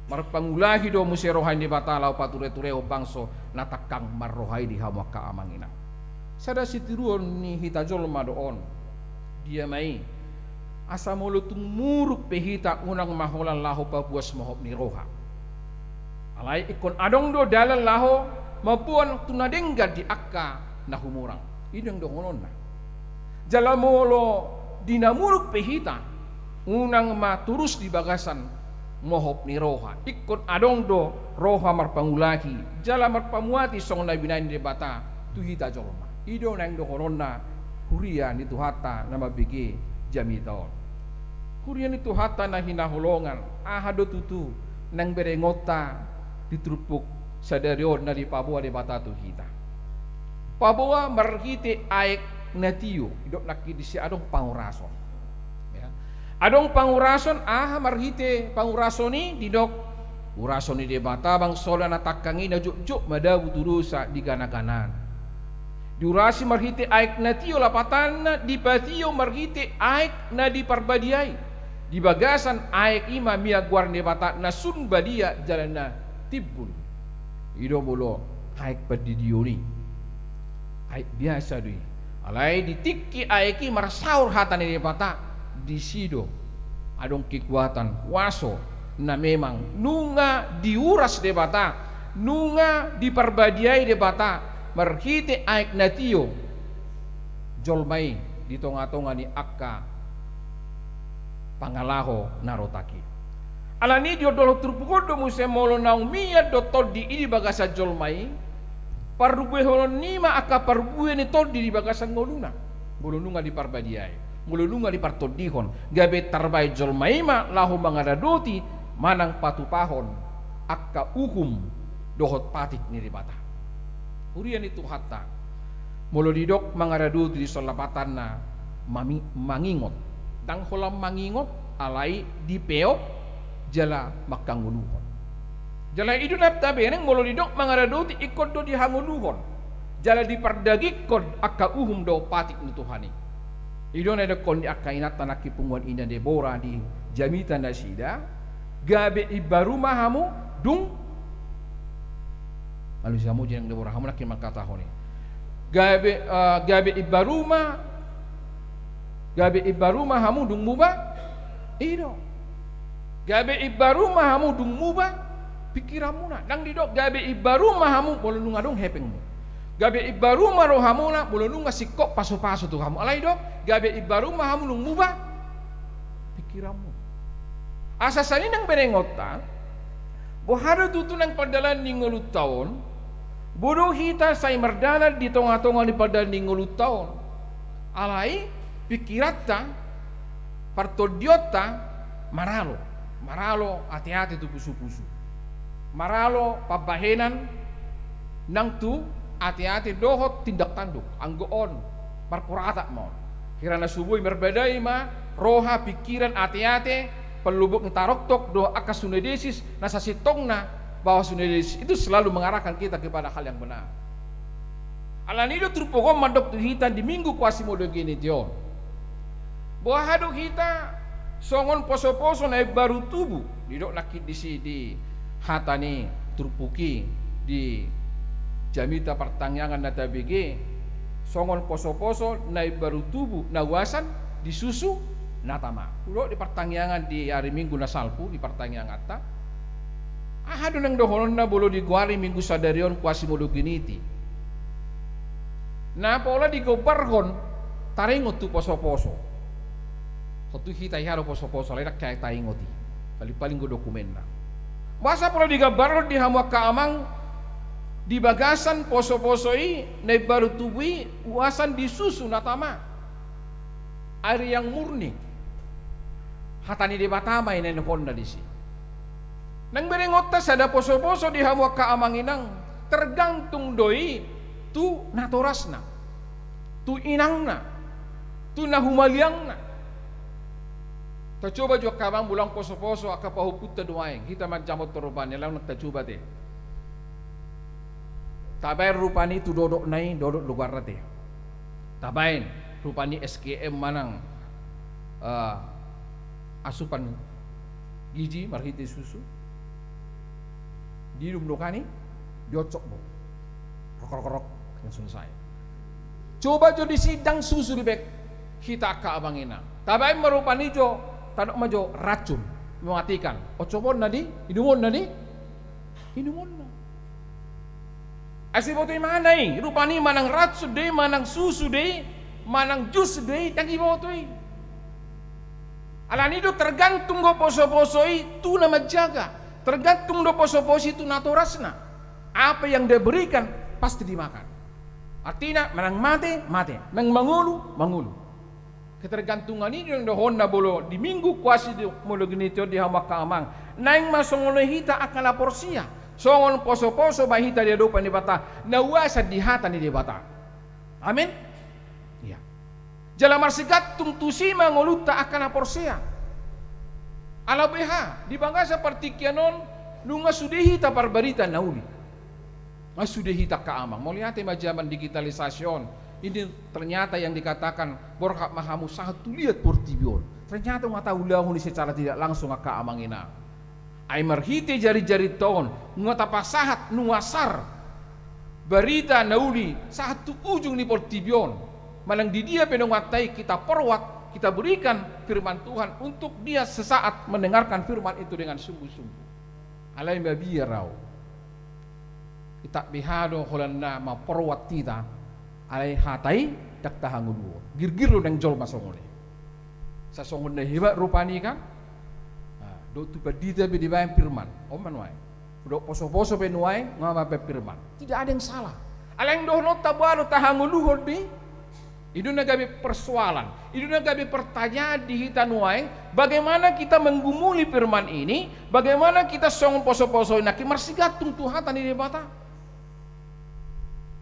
Marpangulahi do muse roha ni Debata laho patureturehon bangso na tangkang marroha i di hamu angka amang inang. Sada sitiruon ni hita jolma do on. Dia ma i? Asa molo tung muruk pe hita, unang ma holan laho pabuas mohop ni roha. Alai ingkon adong do dalan laho mamboan tu na denggan di angka na humurang. I do naeng dohononna. Jala molo di na muruk pe hita, unang ma turus di bagasan mohop ni roha. Ingkon adong do roha marpangulahi jala marpamuati songon na binahen ni Debata tu hita jolma. I do naeng dohononna huria ni Tuhanta na mambege jamita on. Huria ni Tuhanta na hinaholongan, aha do tutu naeng berengonta di turpuk sadari on na dipaboa Debata tu hita? Paboa marhite aek na tio, didok nangkin disi adong pangurason. Ya. Adong pangurason, aha marhite pangurason i? Didok, urason ni Debata bangsona na tangkang i na jotjot madabu tu dosa di ganaganaan. Diurasi marhite aek na tio, lapatanna dipatio marhite aek na di Parbadia i. Di bagasan aek i ma mian goar ni Debata na sun badia jala na timbul. I do molo aek pandidion i. Aek biasa do i. Alai di tingki aek i marsaor hata ni Debata, disi do adong kekuatan, kuaso na memang nunga diuras Debata, nunga diparbadiai Debata marhite aek na tio jolma i di tongatonga ni angka pangalaho na rotak i. Alani i di ondolhon turpuk on do muse, molo naung mian do tondi i di bagasan jolma i, parbuehononna i ma angka parbue ni tondi di bagasan ngoluna. Molo nunga diparbadiai, molo nunga dipartondihon, gabe tarbaen jolma i ma laho mangaradoti manang patupahon angka uhum dohot patik ni Debata. Huria ni Tuhanta, molo didok mangaradoti dison lapatanna mami-, mangingot. Ndang holan mangingot, alai dipeop jala manghangoluhon. Jala i do na tabereng, molo didok mangaradoti ingkon do dihangoluhon jala dipardagingkon angka uhum dohot patik ni Tuhan i. I do na didokkon di angka inanta nangkin, punguan inanta Debora di jamita nasida, gabe imbaru ma hamu dung, alusi hamu jeng Debora, hamu nangkin mangkatahon i. Gabe, eh, gabe imbaru ma, gabe imbaru ma hamu dung muba. I do. Gabe imbaru ma hamu dung muba pingkiranmuna. Ndang didok gabe imbaru ma hamu molo nunga adong hepengmu. Gabe imbaru ma rohamuna molo nunga singkop pasupasu tu hamu. Alai didok gabe imbaru ma hamu dung muba pingkiranmu. Asa sian i naeng berengonta, boha do tutu naeng pardalanan ni ngolunta on? Boi do hita sai mardalan di tongatonga ni pardalanan ni ngolunta on. Alai pingkiranta, partondionta maralo, maralo ateate tu pusupusu, maralo pambahenan nang tu ateate dohot tindak tanduk. Anggo on marporatak ma on. Hira na so boi marbadai ma roha, pingkiran, ateate, pallobok ni taroktok dohot angka sune desis na sasintongna, bahwa sune desis itu selalu mengarahkan kita kepada hal yang benar. Alani i do turpuk on mandok tu hita di Minggu Quasimodogeniti on. Boha do hita songon posoposo na imbaru tubu, didok nangkin disi di hata ni turpuk i di jamita partangiangan na tabege, songon posoposo na imbaru tubu na uasan di susu na tama. Hudok di partangiangan di ari Minggu na salpu di partangianganta. Aha do naeng dohononna molo digoari Minggu sadari on Quasimodogeniti? Na pola digombarhon taringot tu posoposo. Tontu hita i hea do posoposo, alai ndang hea taringot i. Palingpaling do dokumenna. Boasa pola digambarhon di hamu angka amang Di bagasan poso-poso i, na imbaru tubu i, uasan di susu na tama. Air yang murni. Hata ni Debata ma i na nihonna disi. Nang berengonta sada poso-poso di hamu angka amang inang, tergantung do i tu natorasna, tu inangna, tu na humaliangna. Tacoba jo angka amang, molo poso-poso angka pahompunta nuaeng, hita manjamot tu rohana, laos tacoba te. Tabaen rupani tu dodokna i, dodok do goarna te. Tabaen rupani S K M manang, eh, asupan gizi marhite susu. Diinum do kan i, diocok do. Rok, rok, rok, langsung sae. Coba jo disi ndang susu dibaen hita angka amang inang. Tabaen ma rupani jo, tadok ma jo racun, mematikan. Ocokonna di, inumonna di, inumonna. Asa diboto ibana i, rupani manang racun do i, manang susu do i, manang jus do i, ndang diboto i. Alani do tergantung do poso-poso i tu na manjaga, tergantung do poso-poso i tu natorasna. Apa yang dia berikan, pasti dimakan. Artina, manang mate, mate, nang mangolu, mangolu. Ketergantungan i do naeng dohononna molo di Minggu Kuasi do, molo ginition di hamu angka amang. Naeng ma songon i hita angka na porsea. Songon poso-poso ma hita di adopan ni Debata, na uasan di hata ni Debata. Amen. Ia. Jala marsigantung tusi ma ngolunta angka na porsea. Ala beha, di bagasan partingkian on, nunga sude hita parbarita na uli. Nunga sude hita angka amang. Mauliate ma zaman digitalisasi on. Ini ternyata yang dikatakan, borhat ma hamu sahat tu liat portibi on. Ternyata nunga taulahon i secara tidak langsung angka amang inang. Ai marhite jari-jarinta on, nunga tapasahat, nunga sar barita na uli sahat tu ujung ni portibi on. Manang di dia pe nunganta i, kita forward, kita berikan firman Tuhan untuk dia sesaat mendengarkan firman itu dengan sungguh-sungguh. Alai mabiar au. Hita beha do holan na mamforward hita, alai hata i ndang tahangoluhon. Girgir do naeng jolma songon i. Sai songon na hebat rupani kan. Nah, dohot tu pandita pe dibaen firman. On ma nuaeng. Dohot poso-poso pe nuaeng, nunga mambaen firman. Tidak ada yang salah. Alai dohononta boha do tahangoluhon di I do na gabe persoalan, i do na gabe pertanyaan di hita nuaeng, bagaimana kita menggumuli firman ini, bagaimana kita songon poso-poso i nangkin marsigantung tu hata ni Debata.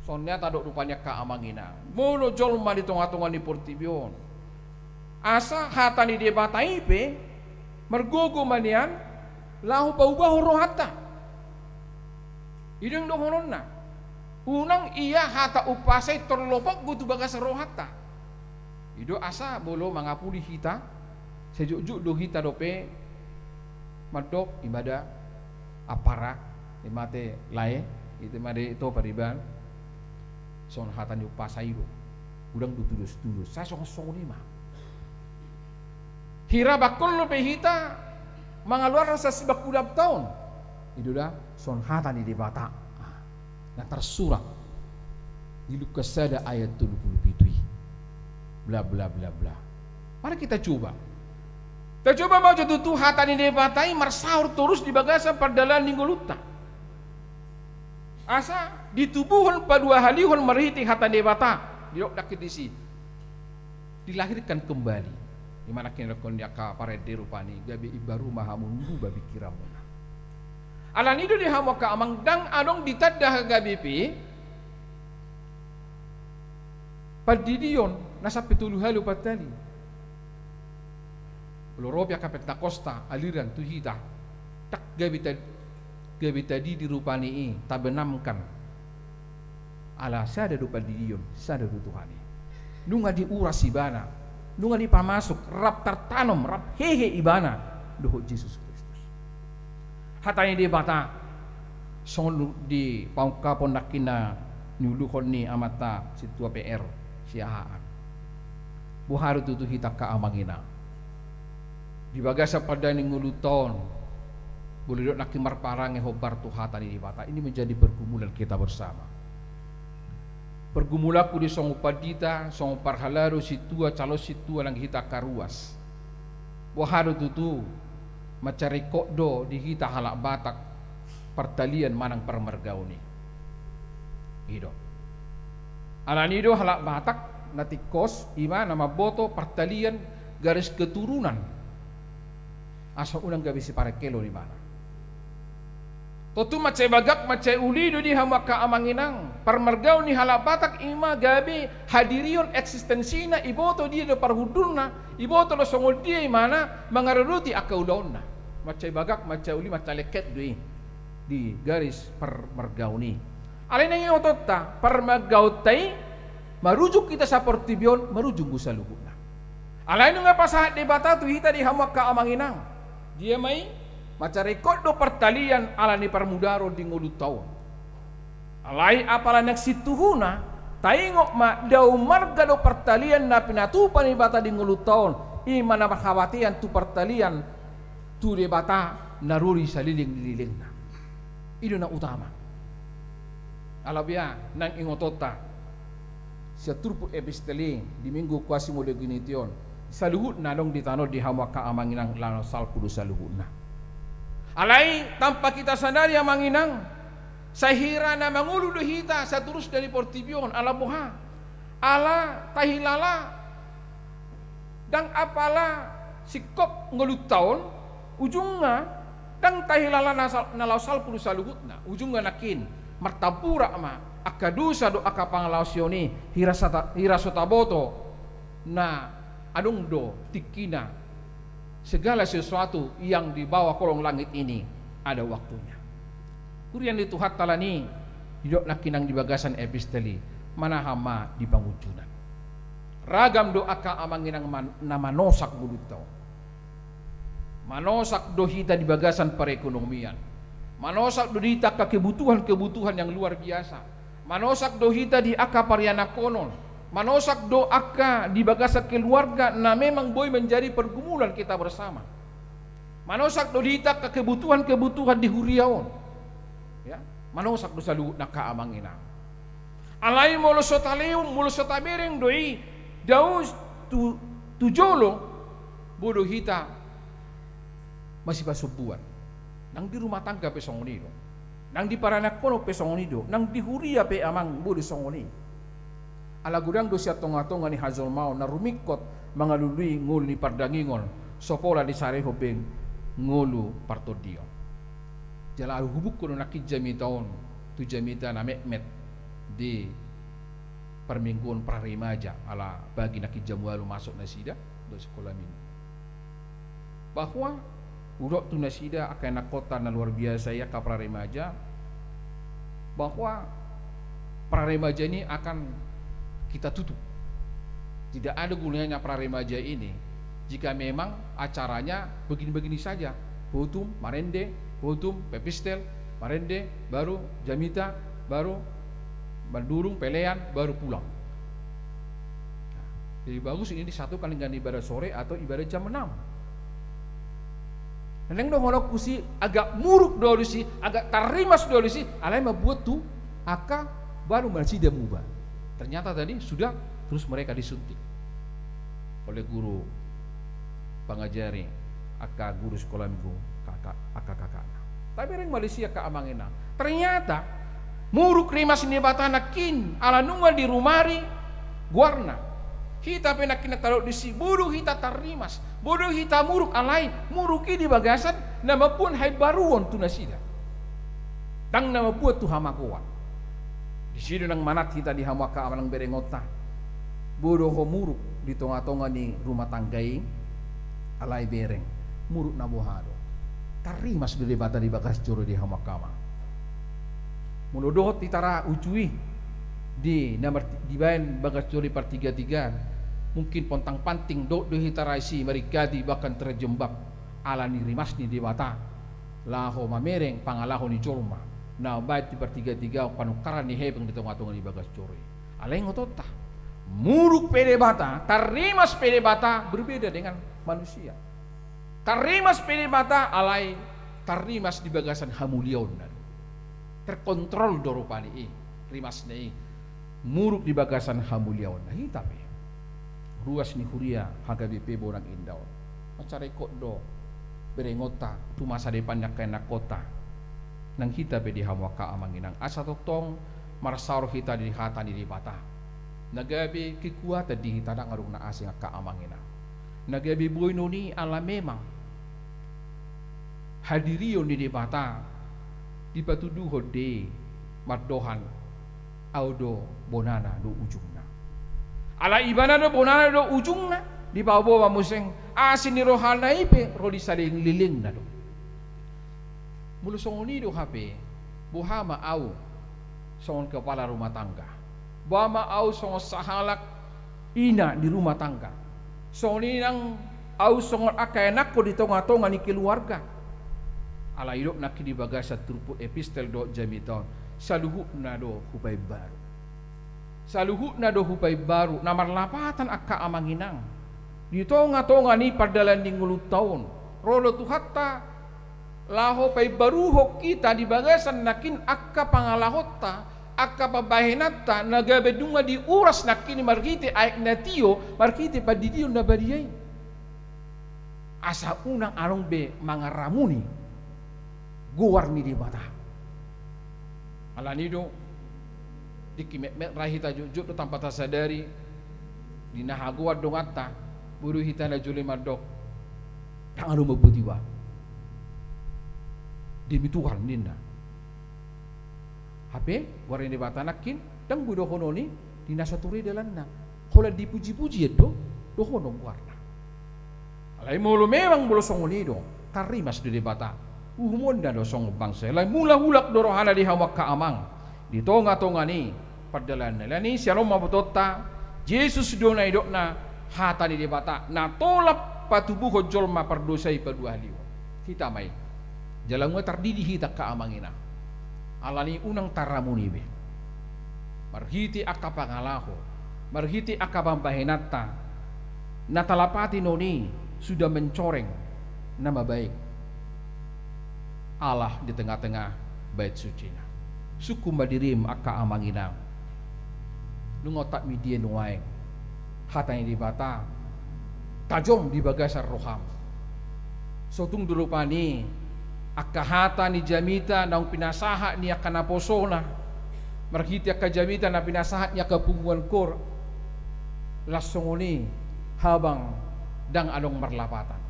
Songon i tadok rupani angka amang inang, molo jolma di tonga-tonga ni portibi on, asa hata ni Debata i pe margogo ma nian laho paubahon rohanta. I do naeng dohononna. Unang ia hata umpasa i torlopot do tu bagasan rohanta. I do asa molo mangapuli hita, sai jotjot do hita dope mandok, i ma da ampara, i ma te lae, i ma da ito pariban. Songon hata ni umpasa i do. Godang do tudos-tudos. Sai songon-songon i ma. Hira bangkol dope hita mangaluarhon sasibangkulamta on. I do da, songon hata ni Debata. Ah, na tarsurat di Lukas sada ayat tolu pulu pitu i. Bla, bla, bla, bla. Mari kita coba. Tacoba ma jo tutu hata ni Debata i marsaor torus di bagasan pardalanan ni ngolunta. Asa ditubuhon paduahalihon marhite hata ni Debata. Didok nangkin disi. Dilahirkan kembali. I ma nangkin didok ni angka parende rupani, gabe imbaru ma hamu, dirubah pikiranmuna. Alani do di hamu angka amang, ndang adong ditanda gabe pe pandidion na sampe tolu hali, opat hali. Molo ro pe angka Pentakosta aliran tu hita, ndang gabe ta-, gabe tadidi rupani i, tabenamkan. Ala sada do pandidion, sada do Tuhan i. Nunga diuras ibana, nunga dipamasuk, rap tartanom, rap hehe ibana dohot Jesus Kristus. Hata ni Debata, songon dipaungkapon nangkin na niuluhon ni amanta sintua P R Siahaan. Boha do tutu hita angka amang inang? Di bagasan pardalanan ni ngolunta on, molo didok nangkin marparange hombar tu hata ni Debata, ini menjadi pergumulan kita bersama. Pergumulanku di songon pandita, songon parhalado, sintua, calon sintua nang hita angka ruas. Boha do tutu, mansai ringkot do di hita halak Batak partalian manang parmargaon i. I do. Alani i do halak Batak na tingkos, i ma na mamboto partalian garis keturunan, asa unang gabe siparengkelon ibana. Tontu mansai bagak, mansai uli do di hamu angka amang inang, parmargaon ni halak Batak i ma gabe hadirion eksistensina, iboto dia do parhundulna, iboto do songon dia ibana mangaradoti angka ulaonna. Mansai bagak, mansai uli, mansai lengket do i di garis parmargaon i. Alai nang ingotonta, parmargaonta i marujung hita saportibi on, marujung do saluhutna. Alai nunga pasahat Debata tu hita di hamu angka amang inang, dia ma i? Mansai ringkot do partalian ala ni parmudaron di ngolunta on. Alai apala nang situhuna, taingot ma, dao marga do partalian na pinatupa ni Debata di ngolunta on, i ma na marhabatean tu partalian tu Debata na ro di saleleng ni lelengna. I do na utama. Ala bia nang ingotonta, sian turpuk epistel i di Minggu Quasimodogeniti on, saluhut na adong di tano on di hamu angka amang inang, laho salpu do saluhutna. Alai tampak hita sadari amang inang, sai hira na mangolu do hita satorusna di portibi on, ala boha? Ala tahilala, ndang apala singkop ngolunta on, ujungna ndang tahilala na sal-, na laho salpu do saluhutna, ujungna nangkin martamburak ma angka dosa dohot angka pangalaosion i, hira sata-, hira so taboto na adong do tingkina. Segala sesuatu yang di bawah kolong langit ini ada waktunya. Huria ni Tuhanta, alani i didok nangkin nang di bagasan epistel i, manahan ma di pangunjunan. Ragam do angka amang inang man-, na manosak ngolunta on. Manosak do hita di bagasan perekonomian. Manosak do di hita angka kebutuhan-kebutuhan yang luar biasa. Manosak do hita di angka parianakhonon. Manosak do angka di bagasan keluarga na memang boi menjadi pergumulan kita bersama. Manosak do di hita angka kebutuhan-kebutuhan di huria on. Ya, manosak do saluhutna angka amang inang. Alai molo so talehon, molo so tabereng do i, dao tu, tu jolo, boi do hita masipasombuan. Nang di rumah tangga pe songon i do. Nang di parianakhonon pe songon i do. Nang di huria pe amang, boi do songon i. Ala godang do sian tonga-tonga ni hajolmaon na rumingkot mangalului ngolu ni pardagingon, so pola disarihon be ngolu partondion. Jala ahu hubungkon do nangkin jamita on tu jamita na metmet di parmingguon praremaja, ala bagi nangkin jam ualu masuk nasida dohot sikola minggu. Bahwa hudok tu nasida angka ianakhonta na luar biasa i, angka praremaja, bahwa praremaja ini akan kita tutup. Tidak ada gunanya praremaja ini jika memang acaranya begini-begini saja. Botum, marende, botum, pepistel, marende, baru jamita, baru mandurung, pelean, baru pulang. Nah, lebih bagus ini disatukan dengan ibadah sore atau ibadah jam enam. Naeng dohononku, si agak muruk do alusi, agak tarrimas do alusi, alai mambuat tu angka baru ma nasida muba. Ternyata tadi sudah terus mereka disuntik oleh guru pangajari, angka guru sikola minggu, kakak, angka kakakna. Tabereng ma disi angka amang inang. Ternyata muruk rimas ni Debata nangkin, ala nunga dirumari goarna. Hita pe nangkin na tadok disi, boi do hita tarrimas, boi do hita muruk, alai muruk i di bagasan na mamboan haimbaruon tu nasida. Ndang na mamboan tu hamagoan. Disi do nang manat hita di hamu angka amang berengonta. Boi do ho muruk di tonga-tonga ni rumah tangga i, alai bereng, muruk na boha do? Tarrimas do Debata di bagas joro i di hamu angka amang. Molo dohot hita ra uju i di na marti-, dibaen bagas joro i partiga-tigaan, mungkin pontang-panting dohot do hita ra disi maringkati bahkan terjembab ala ni rimas ni Debata laho mamereng pangalaho ni jolma na baen di partiga-tiga, panungkaran ni hepeng di tonga-tonga ni bagas joro i. Alai ingotonta, muruk pe Debata, tarrimas pe Debata, berbeda dengan manusia. Tarrimas pe Debata, alai tarrimas di bagasan hamuliaonna do. Terkontrol do rupani i, rimasna i. Muruk di bagasan hamuliaonna. Hita pe, ruas ni huria H K B P Bonang Indah on, mansai ringkot do berengonta tu masa depan ni angka ianakhonta. Nang hita pe di hamu angka amang inang, asa tongtong Marsaor hita di hata ni Debata na gabe kekuatan di hita, ndang adong na asing angka amang inang. Na gabe boi noni ala memang hadirion ni Debata dipatuduhon do i mandohan, au do bonana do ujungna. Ala ibana do bonana do ujungna, dipaboa ma muse asi ni rohana i pe ro di salelenglelengna do. Molo songon i do hape, boha ma au songon kepala rumah tangga? Boha ma au songon sahalak ina di rumah tangga? Songon i nang au songon angka anakkon di tongatonga ni keluarga. Alai didok nangkin di bagasan turpuk epistel dohot jamita on, saluhutna do hupaimbaru. Saluhutna do hupaimbaru, na marlapatan angka amang inang. Di tongatonga ni pardalanan ni ngolunta on, ro do Tuhanta laho paimbaruhon hita di bagasan nangkin angka pangalahonta, angka pambahenanta, na gabe nunga diuras nangkin marhite aek na tio, marhite pandidion na badia i. Asa unang adong be mangaramuni goar ni Debata. Alani do, tingki metmet ra hita jotjot do tanpa tasadari, di na hagoan donganta, boi do hita na jolo i mandok, ndang adong mambuat iba. Demi Tuhan ninna. Hape goar ni Debata nangkin ndang boi dohonon i di na sature dalanna. Holan dipujipuji do dohonon goarna. Alai molo memang molo songon i do, tarrimas do Debata. Uhumonna do songon bangsa i. Alai mula mulak do rohana di hamu angka amang di tongatonga ni pardalanan. Alani sian on ma botoonta, Jesus do na nidokna hata ni Debata na tolap patubuhon jolma pardosa i paduahalihon. Hita ma i. Jala nunga tardidi hita angka amang inang. Alani unang taramuni be. Marhite angka pangalaho, marhite angka pambahenanta, na talapati noni sudah mencoreng nama baik Allah di tengah-tengah bait sucina. Sungkun ma dirim angka amang inang. Nunga otakmi dia nuaeng. Hata ni Debata tajom di bagasan roham. So tung do rupani angka hata ni jamita naung pinasahat ni angka naposona, marhite angka jamita na pinasahat ni angka punguan koor, las songon i habang ndang adong marlapatan.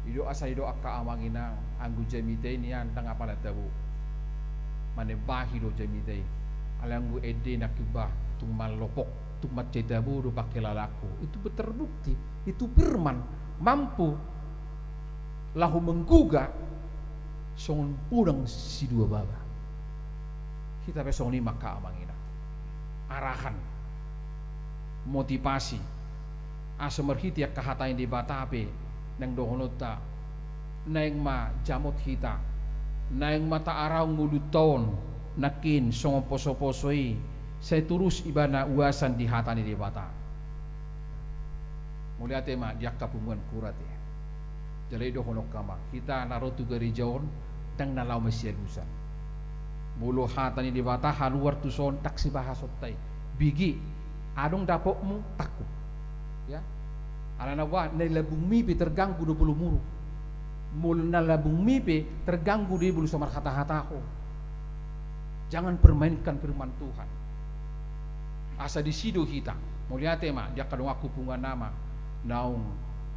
Didok asa didok angka amang inang, anggo jamita i nian ndang apala tabo. Manembahi do jamita i. Alai anggo ende nangkin bah, tung mallopok, tung mansai tabo do pangkilalaan ku. Itu terbukti, itu firman mampu laho menggugah songon podang sidua baba. Hita pe songon i ma angka amang inang. Arahan, motivasi, asa marhite angka hata ni Debata pe naeng dohononta, naeng ma jamot hita, naeng ma taarahon ngolunta on nangkin songon posoposo i, sai torus ibana uasan di hata ni Debata. Mauliate ma di angka punguan koor ate. Jala i dohononku ma, hita na ro tu gareja on ndang na laho masialusan. Molo hata ni Debata haluar tuson, ndang sibahasonta i. Bege, adong dapotmu, tangkup. Ya. Alana bah, na di lambungmi pe terganggu do molo muruk. Molo na lambungmi pe terganggu do i molo so marhatahatahon. Jangan permainkan firman Tuhan. Asa disi do hita. Mauliate ma di angka donganku punguan ama naung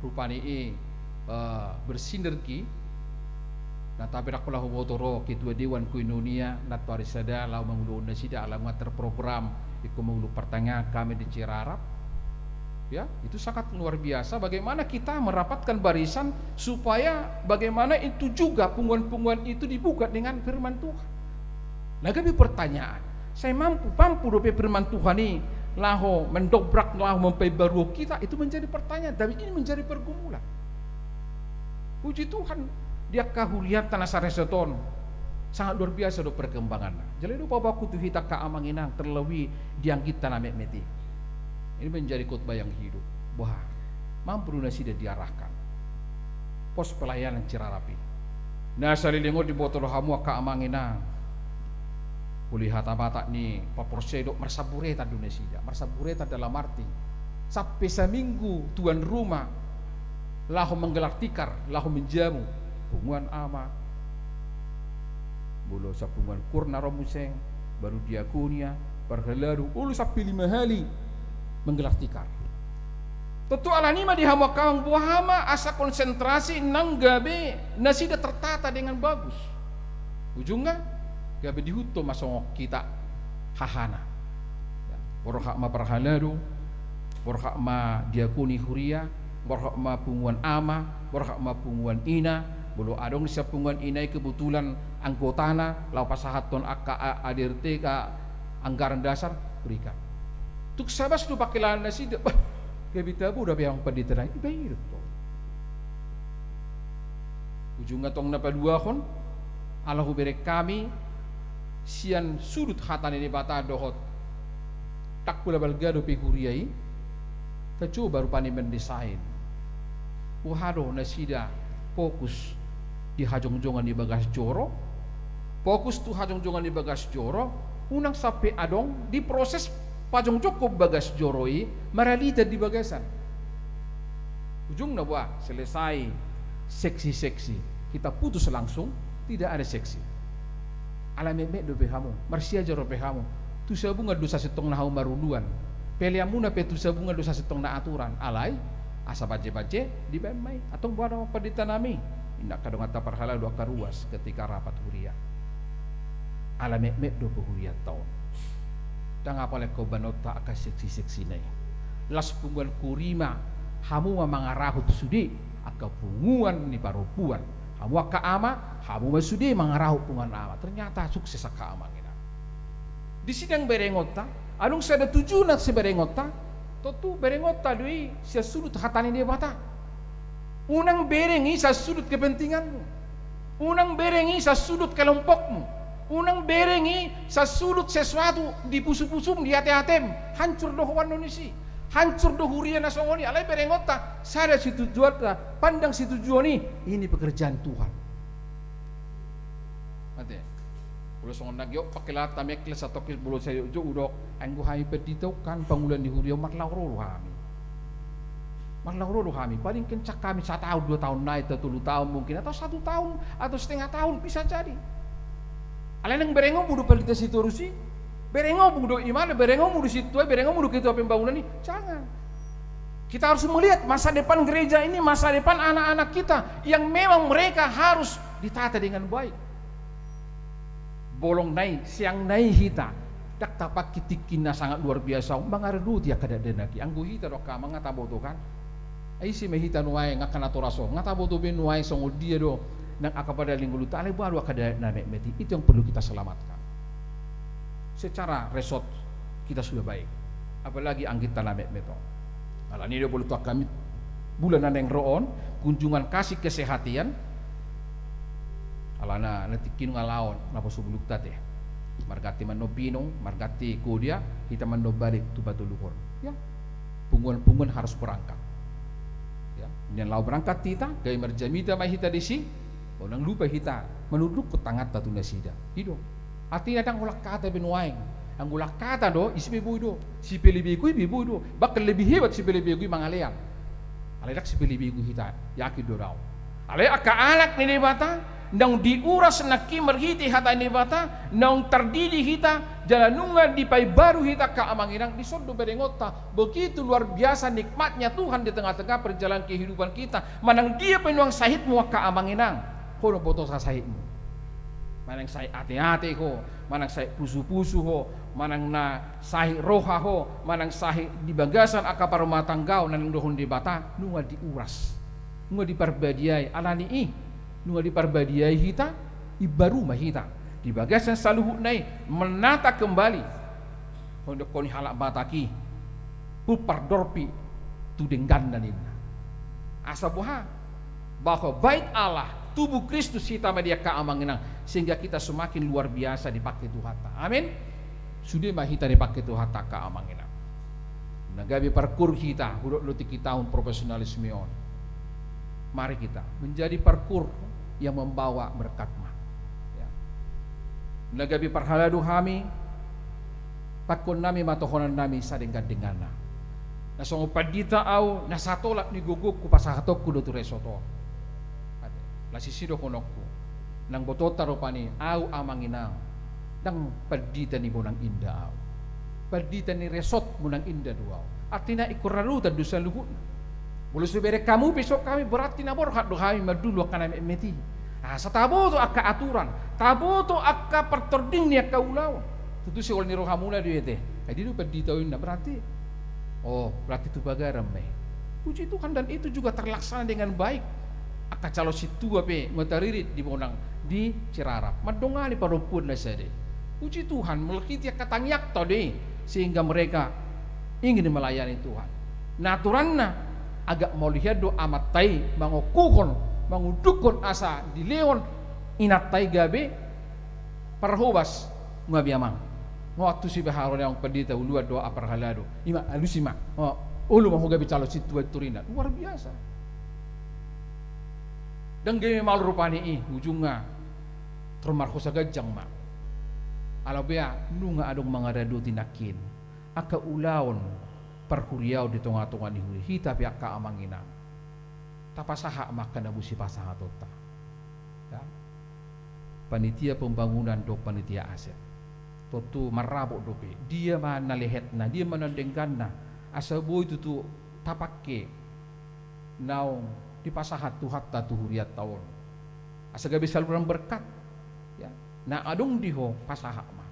rupani i, eh, bersinergi. Na tapedangkon laho huboto ro ketua dewan koinonia nantoari sada laho manguluhon nasida ala nunga terprogram ingkon manguluhon partangiangan hami di Cirarap. Ya, itu sangat luar biasa bagaimana kita merapatkan barisan supaya bagaimana itu juga punguan-punguan itu dibuka dengan firman Tuhan. Na gabe pertanyaan, sai mampu, mampu dope firman Tuhan i laho mendobrak, laho mampaimbaru hita, itu menjadi pertanyaan, tapi ini menjadi pergumulan. Puji Tuhan, di angka hurianta na sareseton, sangat luar biasa do perkembanganna. Jala i do paboaonku tu hita angka amang inang, terlebih di angginta na metmet i. Ini menjadi khotbah yang hidup. Wah, mampu do nasida diarahkan. Pos pelayanan Cirarap i. Na saleleng on diboto do hamu angka amang inang. Uli hata Batak ni paporsea i do marsamburetan do nasida. Marsamburetan dalam arti sampe saminggu tuan rumah laho menggelar tikar, laho menjamu. Punguan ama. Molo sapunguan koor na ro muse. baru diakonia, parhalado, olo sampe lima hali menggelar tikar. Tontu alani i ma di hamu angka amang, boha ma asa konsentrasi nang gabe nasida tertata dengan bagus. Ujungna gabe diihuthon ma songon hita hahana. Ya, borhat ma parhalado, borhat ma diakoni huria, borhat ma punguan ama, borhat ma punguan ina, molo adong sian punguan ina i kebetulan anggotana, laho pasahathon angka A-, A D R T angka anggaran dasar, berikan. Tung sabas do pangkilalaan nasida, bah, gabe tabo do amang pandita nami, iba i do tong. Ujungna tong na paduahon, ala hubereng hami, sian sudut hata ni Debata dohot, ndang pola balga dope huria i, tacoba rupani mendesain. Boha do nasida fokus di hajongjongan di bagas joro, fokus tu hajongjongan di bagas joro, unang sampe adong di proses pajongjongkon bagas joro i, maralitan di bagasan. Ujungna boha, selesai seksi-seksi, kita putus langsung, tidak ada seksi. Ala metmet dope hamu, marsiajar dope hamu. Tu sabungan do sasintongna hamu maruluan. Peleanmuna pe tu sabungan do sasintongna aturan. Alai, asa bajebanje, dibaen ma i. Antong boha do amang pandita nami? Inna angka donganta parhalado angka ruas ketika rapat huria. Ala metmet dope hurianta on. Ndang apala ingkon baenonta angka seksi-seksina i. Las punguan huria ma, hamu ma mangarahut sude angka punguan ni parompuan. Hamu angka ama, hamu ma sude mangarahut punguan ama. Ternyata sukses angka amang inang. Disi ndang berengonta, adong sada tujuan siberengonta, tontu berengonta do i sian sudut hata ni Debata. Unang bereng i sian sudut kepentinganmu. Unang bereng i sian sudut kelompokmu. Unang bereng i sian sudut sesuatu di pusupusum, di ateatem. Hancur do ho annon disi. Hancur do huria na songon i, alai berengonta, sada situjuanta, pandang situjuan i, ini pekerjaan Tuhan. Ate. Molo songon na gok pangkilalaanta mekle satokis molo sai jokjok hudok, anggo hami pandita on kan pangula ni huria on marlaho ro do hami. Marlaho ro do hami, paling kencang hami sataon, dua taon nai, atau tolu taon mungkin, atau satu tahun, atau setengah tahun, bisa jadi. Alai ndang berengonmu do Pandita Sitorus i? Berengonmu do imam, berengonmu do sintua i, berengonmu do ketua pembangunan i? Jangan. Kita harus melihat masa depan gereja ini, masa depan anak-anak kita yang memang mereka harus ditata dengan baik. Bolong nai, siang nai hita, ndang tapangke tingki na sangat luar biasa on mangaradoti angka dakdanak i. Anggo hita do angka amang nga taboto kan? Ai ise ma hita nuaeng angka natorasol, nga taboto be nuaeng songon dia do nang angka pardalanan ni ngolunta, alai boha do angka dakdanak na metmet i, itu yang perlu kita selamatkan. Secara resort kita sudah baik, apalagi angginta na metmet on. Alani do molo tu angka mit-, bulan na naeng ro on, kunjungan kasih kesehatan, alana na tingki nunga laho on naposo bulungta te. Marganti mandok binong, marganti kodia, hita mandok balik tu patoluhon. Ya. Punguan-punguan harus berangkat. Ya. Nian laho berangkat hita, gabe marjamita ma hita disi, unang lupa hita manundukkon tanganta tu nasida. I do. Artina ndang holan hata be nuaeng. Anggo holan hata do, ise be boi do. Sipelebegu i be boi do. Bahkan lebih hebat sipelebegu i mangalean. Alai ndang sipelebegu hita, yakin do au. Alai angka anak ni Debata, naung diuras nangkin marhite hata ni Debata, naung tardidi hita, jala nunga dipaimbaru hita angka amang inang, dison do berengonta, begitu luar biasa nikmatnya Tuhan di tengah-tengah perjalanan kehidupan kita, manang dia pe nuaeng sahitmu angka amang inang, ho do botosa sahitmu. Manang sahit ateate ho, manang sahit pusupusu ho, manang na sahit roha ho, manang sahit di bagasan angka parrumatanggaon na naeng dohonon Debata, nunga diuras, nunga diparbadiai, alani i, nunga diparbadiai hita, imbaru ma hita. Di bagasan saluhutna i, menata kembali. Songon didokkon ni halak Batak i, pumpar dorpi tu dengganna ninna. Asa boha? Bahwa bait Allah, tubuh Kristus hita ma di angka amang inang, sehingga kita semakin luar biasa dipake Tuhanta. Amin. Sude ma hita dipake Tuhanta angka amang inang. Na gabe parkur hita, hudok do tingki taon profesionalisme on. Mari kita menjadi parkur yang membawa berkat ma. Ya. Na gabe parhalado hami, pangkon nami ma tohonan nami sadenggan-dengganna. Na songon pandita au, na satolap ni gogongku pasahatonku do tu resort on. Ate, las isi dohononku. Nang botoonta rupani, au amang inang, Ndang pandita ni Bonang Indah ahu. Pandita ni resort Bonang Indah do ahu. Artina ingkon radotan do saluhutna. Molo so dibereng hamu pe songon hami, berarti na borhat do hami mandulu angka na metmet i. Asa taboto angka aturan, taboto angka partording ni angka ulaon. Tutu sihol ni rohamuna do i ate. Ai dia do pandita on ninna, berarti, oh, berarti tu bagaran ma i. Puji Tuhan, dan itu juga terlaksana dengan baik. Angka calon sintua pe nunga taririt di Bonang di Cirarap, mandongani parompuan na sada i. Puji Tuhan, marhite angka tangiangta do i, sehingga mereka ingin melayani Tuhan. Na aturanna, agak maulian do amanta i mangokuhon, mangundukhon asa dilehon inanta i gabe parhobas. Nunga be amang. Nunga tu sibaharon ni amang pandita, uluan do, apar halado. Ima, alusi ma. Oh, olo ma ho gabe calon sintua i, ninna. Luar biasa. Ndang gabe maol rupani i, ujungna tor marhosa ganjang ma. Ala bea nunga adong mangaradoti nangkin angka ulaon parhuriaon di tongatonga ni huria. Hita pe angka amang inang, tapasahat ma angka na boi sipasahatonta. Ya. Panitia pembangunan dohot panitia aset. Tontu marrapot dope. Dia ma na lehetna, dia ma na dengganna, asa boi tutu tapangke naung dipasahat Tuhanta tu hurianta on. Asa gabe saluran berkat, ya, na adong di ho, pasahat ma.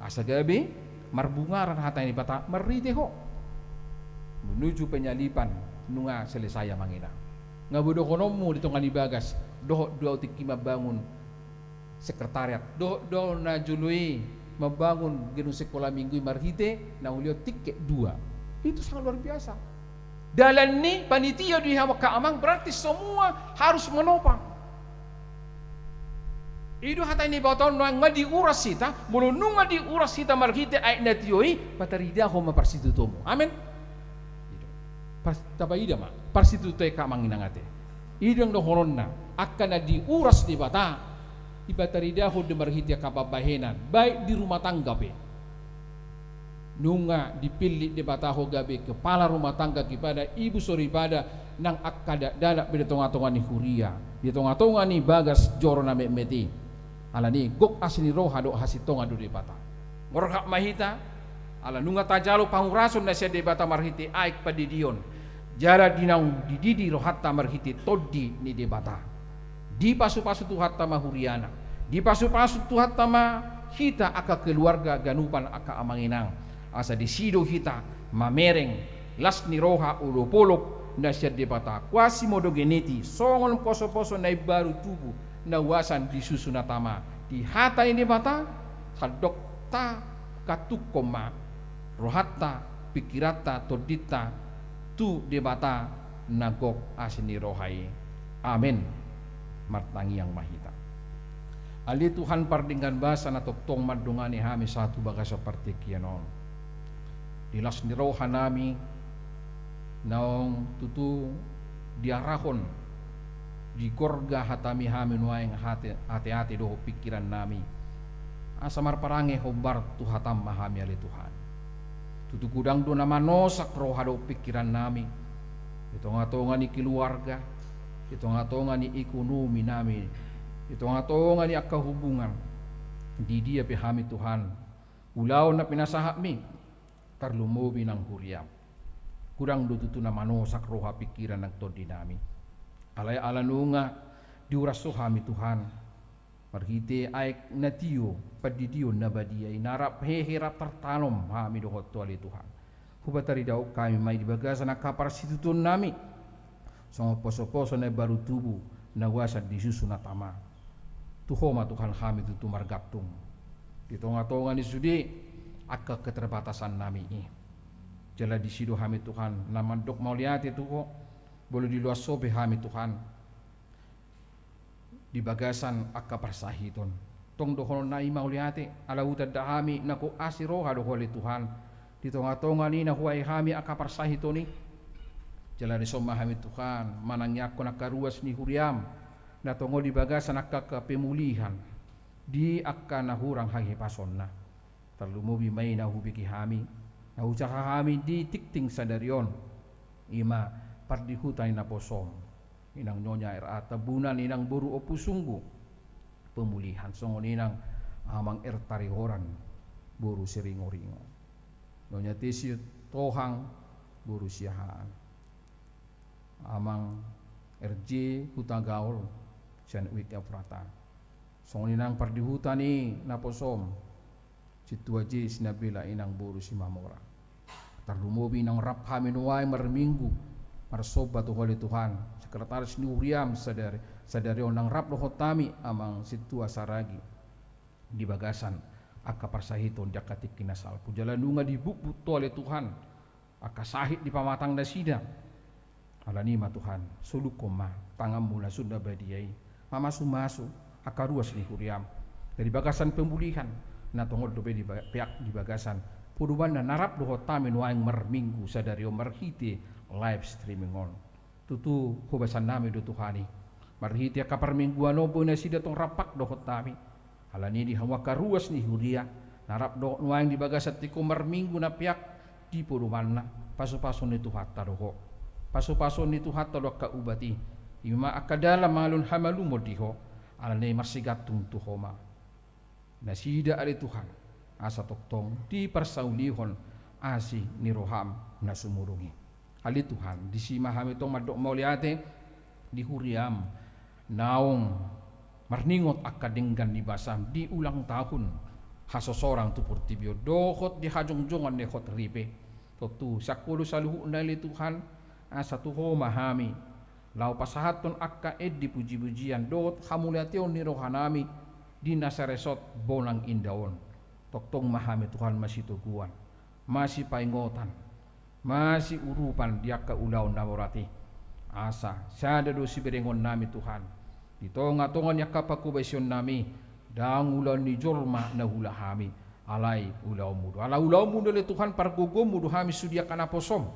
Asa gabe marbungaran hata ni Debata marhite ho. Menuju penyaliban nunga selesai, amang inang. Nunga boi dohononmu di tonga ni bagas, dohot do ahu tingki mambangun sekretariat, dohot do ahu na jolo i mambangun gedung sekolah minggu i marhite na hulehon tiket dua. Itu sangat luar biasa. Dalan ni panitia do i, amang, berarti semua harus menopang. I do hata ni Debata on, nunga diuras hita, molo nunga diuras hita marhite aek na tio i, pataridahon ma parsitutuonmu. Amen. I do. Pas, tapaida ma parsitutuon i, amang inang, ate. I do dohononna, angka na diuras Debata, dipataridahon do marhite angka pambahenan, baik di rumah tangga pe. Nunga dipillit Debata ho gabe kepala rumah tangga, kepada ibu soripada, nang angka dakdanak pe di tongatonga ni huria, di tongatonga ni bagas joro na metmet i. Alani gok asi ni roha dohot hasintongan do Debata. Borhat ma hita, ala nunga tajalo pangurason na sian Debata marhite aek pandidion. Jala di naung dididi rohanta marhite Tondi ni Debata. Dipasupasu Tuhanta ma huriana. Dipasupasu Tuhanta ma hita angka keluarga ganupan, angka amang inang. Asa disi do hita mamereng las ni roha, olopolop na sian Debata, quasimodogeniti, songon posoposo na imbaru tubu na uasan di susu na tama. Di hata ni Debata, sandok takatukkon ma rohanta, pikiranta, tondinta tu Debata na gok asi ni roha i. Amen. Martangiang ma hita. Ale Tuhan pardenggan basa na tongtong mandongani hami sahat tu bagasan partingkian on. Di las ni roha nami, naung tutu diarahon, digorga hatami hami nuaeng, ate, ateate dohot pingkiran nami. Asa marparange hombar tu hatam ma hami, ale Tuhan. Tutu godang do na manosak roha dohot pingkiran nami, di tongatonga ni keluarga, di tongatonga ni ekonomi nami, di tongatonga ni angka hubungan. Di dia pe hami, Tuhan, ulaon na pinasahatmi, tarlumobi nang huriam. Godang do tutu na manosak roha pingkiran nang tondi nami. Alai ala nunga diuras ho hami, Tuhan, marhite aek na tio, pandidion na badia i, na rap hehe, rap tartanom hami dohot Ho, ale Tuhan. Hupataridahon hami ma i di bagasan angka parsitutuon nami, songon posoposo na imbaru tubu na uasan di susu na tama. Tu Ho ma, Tuhan, hami tutu margantung di tongatonga ni sude angka keterbatasan nami i. Jala disi do hami, Tuhan, na mandok mauliate tu Ho, molo diloas Ho pe hami, Tuhan, di bagasan angka parsahiton. Tong dohonon nami mauliate, ala hutanda hami na gok asi roha do Ho, ale Tuhan, di tongatonga ni na huae hami angka parsahiton i. Jala dison ma hami, Tuhan, manangiangkon angka ruas ni huriam, na tongon di bagasan angka, angka pemulihan di angka na hurang hahipasonna. Tarlumobi ma i na hubege hami, na hujaha hami di tingting sadari on, i ma pardihuta ni naposom, inang Nyonya R A Tambunan, inang boru Ompu Sunggu, pemulihan, songon i nang Amang R Tarihoran boru Siringoringo. Nyonya Tesi Tohang boru Siahaan. Amang R J Hutagaol sian Wik Efrata. Songon i nang pardihuta ni naposom, Sintua J Sinambela inang boru Simamora. Tarlumobi naung rap hami nuaeng marminggu marsomba tu Ho ale Tuhan, sekretaris ni huriam sadari, sadari on naung rap dohot hami amang Sintua Saragi di bagasan angka parsahiton di angka tingki na salpu. Jala nunga dibutbut Ho ale Tuhan angka sahit di pamatang nasida. Alani ma Tuhan, solukhon ma tanganmu na sun na badia i mamasumasu angka ruas ni huriam. Dari bagasan pemulihan, na tongon dope di ba-, peak di bagasan podomanna na rap dohot hami nuaeng marminggu sadari on marhite live streaming on. Tutu hobasannami do Tuhan i. Marhite angka parmingguan on boi nasida tong rap dohot hami. Alani i di hamu angka ruas ni huria na rap dohot nuaeng di bagasan tingki on marminggu na peak di podomanna, pasupasuon ni Tuhanta do ho. Pasupasuon ni Tuhanta do angka ubat i. I ma angka dalan mangalehon hamalumon di ho. Alani i marsigantung tu ho ma nasida ale Tuhan, asa tongtong diparsaulihon asi ni roham na sumurung i. Ale Tuhan, disi ma hami tong mandok mauliate di huriam naung marningot angka denggan ni basam di ulang tahun hasosorang tu portibi on dohot di hajongjongan ni hot ripe. Tontu siangkolo saluhutna ale Tuhan, asa tu ho ma hami laho pasahathon angka ende pujipujian dohot hamuliateon ni rohanami di na saresot bonang inda on. Tongtong ma hami Tuhan masitoguan, masipaingotan, masiurupan di angka ulaon na borat i. Asa sada do siberengonnami Tuhan di tongatonga ni angka pangkobasionnami, ndang ulaon ni jolma na huula hami, alai ulaonmu do. Ala ulaonmu do ale Tuhan, pargogoonmu do hami sude angka naposom,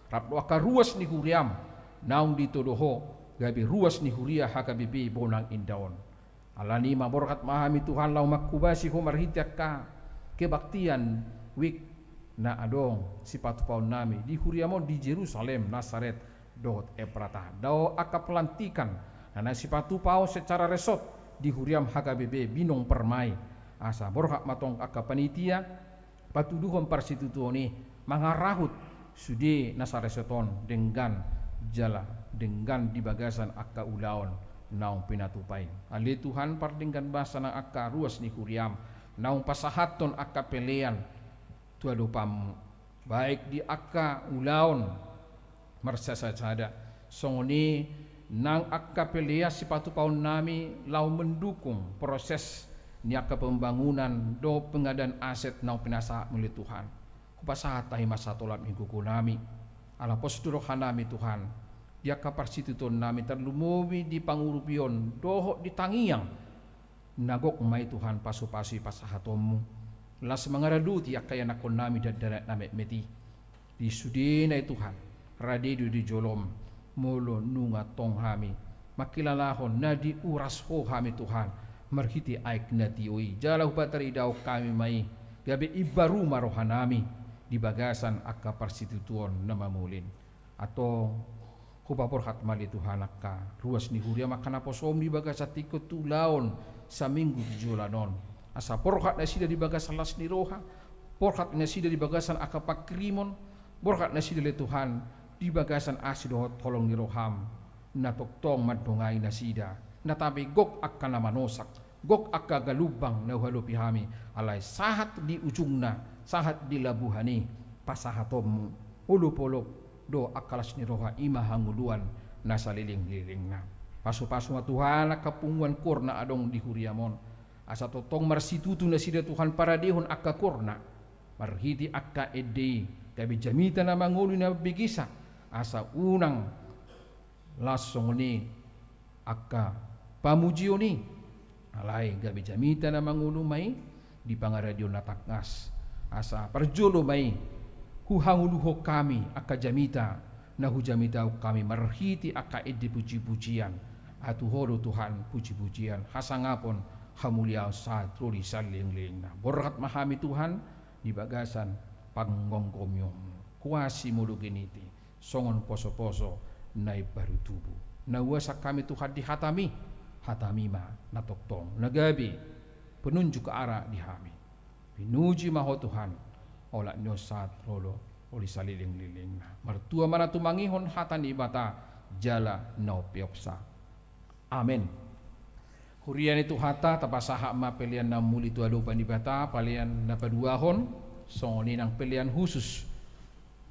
rap do angka ruas ni huriam naung ditodo ho gabe ruas ni huria H K B P bonang inda on. Alani i ma borhat ma hami Tuhan laho mangkobasi ho marhite angka kebaktian wik na adong sipatupaonnami di huriam on di Jerusalem, Nasaret dohot Efrata. Dao angka pelantikan na naeng sipatupa on secara resot di huriam H K B P Binong Permai. Asa borhat ma tong angka panitia patuduhon parsitutuon i mangarahut sude na saresot on denggan jala denggan di bagasan angka ulaon naung pinatupa i. Ale Tuhan, pardenggan basa nang angka ruas ni huriam naung pasahathon angka pelean tu adopanmu, baik di angka ulaon marsada-sada, songon i nang angka pelean sipatupaonnami laho mendukung proses ni angka pembangunan dohot pengadaan aset naung pinasahatmu ale Tuhan. Hupasahat hami ma satolam ni gogonami, ala pos do rohanami Tuhan di angka parsitutuonnami, tarlumobi di pangurupion dohot di tangiang. Na gok ma i Tuhan pasupasu i pasahatonmu, laos mangaradoti angka ianakkonnami dakdanak na metmet i. Di sudena i Tuhan, rade do di jolom molo nunga tong hami mangkilalahon na diuras ho hami Tuhan marhite aek na tio i. Jala hupataridahon hami ma i, gabe imbaru ma rohanami di bagasan angka parsitutuon na mamolin. Antong hupaborhat ma ale Tuhan angka ruas ni huriam angka naposom di bagasan tingki on tu ulaon saminggu di joloan on. Asa borhat nasida di bagasan las ni roha, borhat nasida di bagasan angka pangkirimon, borhat nasida ale Tuhan di bagasan asi dohot holong ni roham na tongtong mandongai nasida. Na tabe gok angka na manosak, gok angka galumbang na huhalopi hami, alai sahat di ujungna, sahat di labuhan i pasahatonmu, olopolop do angka las ni roha, i ma hangoluan na salelenglelengna. Pasupasu ma Tuhan angka punguan koor na adong di huriam on, asa tongtong marsitutu nasida Tuhan paradehon angka koorna marhite angka ende i, gabe jamita na mangolu na bebegesa, asa unang las songon i angka pamujion i, alai gabe jamita na mangolu ma i di pangaradeon na tangkas. Asa parjolo ma i huhangoluhon hami angka jamita na hujamitahon hami marhite angka ende pujipujian. Ai tu ho do Tuhan pujipujian, hasangapon, hamuliaon sahat ro di salelenglelengna. Borhat ma hami Tuhan di bagasan panggomgomionmu, kuasi modogeni i songon posoposo na imbaru tubu. Na huasak hami Tuhan di hatami, hatami ma na tongtong na gabe penunjuk arah di hami. Pinuji ma Ho Tuhan, olat ni on sahat ro do ro di salelenglelengna. Martua ma na tumangihon hata ni Debata jala na umpeopsa. Amen. Huria ni Tuhanta, tapasahat ma pelean na muli tu adopan ni Debata, pelean na paduahon, songon i nang pelean husus,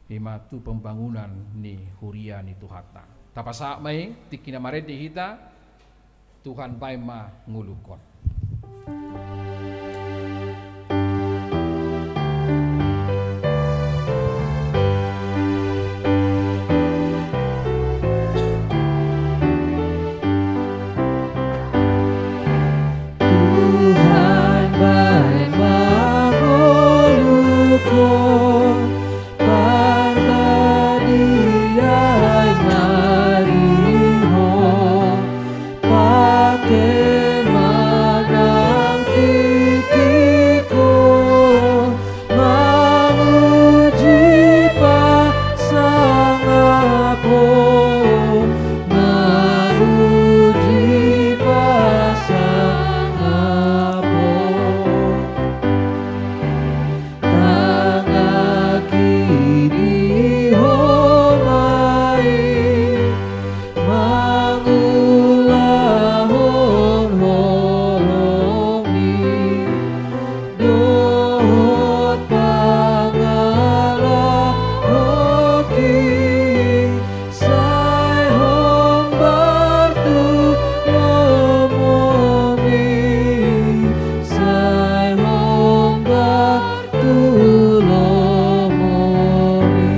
i ma tu pembangunan ni huria ni Tuhanta. Tapasahat ma i, tingki na marende hita, Tuhan bahen ma ngolungkon. Tuhan bahen ma ngolungkon, parmadiai ma di Ho, pake ma nang tingkingku, mamuji pasangap Ho, mamuji pasangap Ho. Tangihon di Ho ma i, mangulahon holongmi, dohot pangalahoki, sai hombar tu lomomi, sai hombar tu lomomi.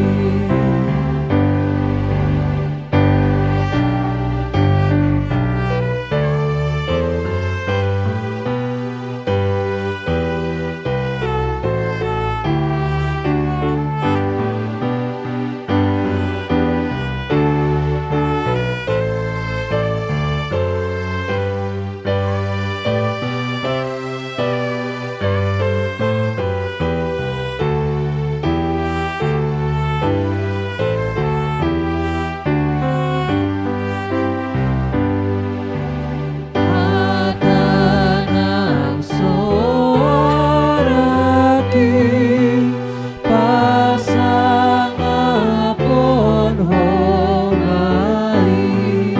Hata nang soara i, pasangaphon Ho ma i,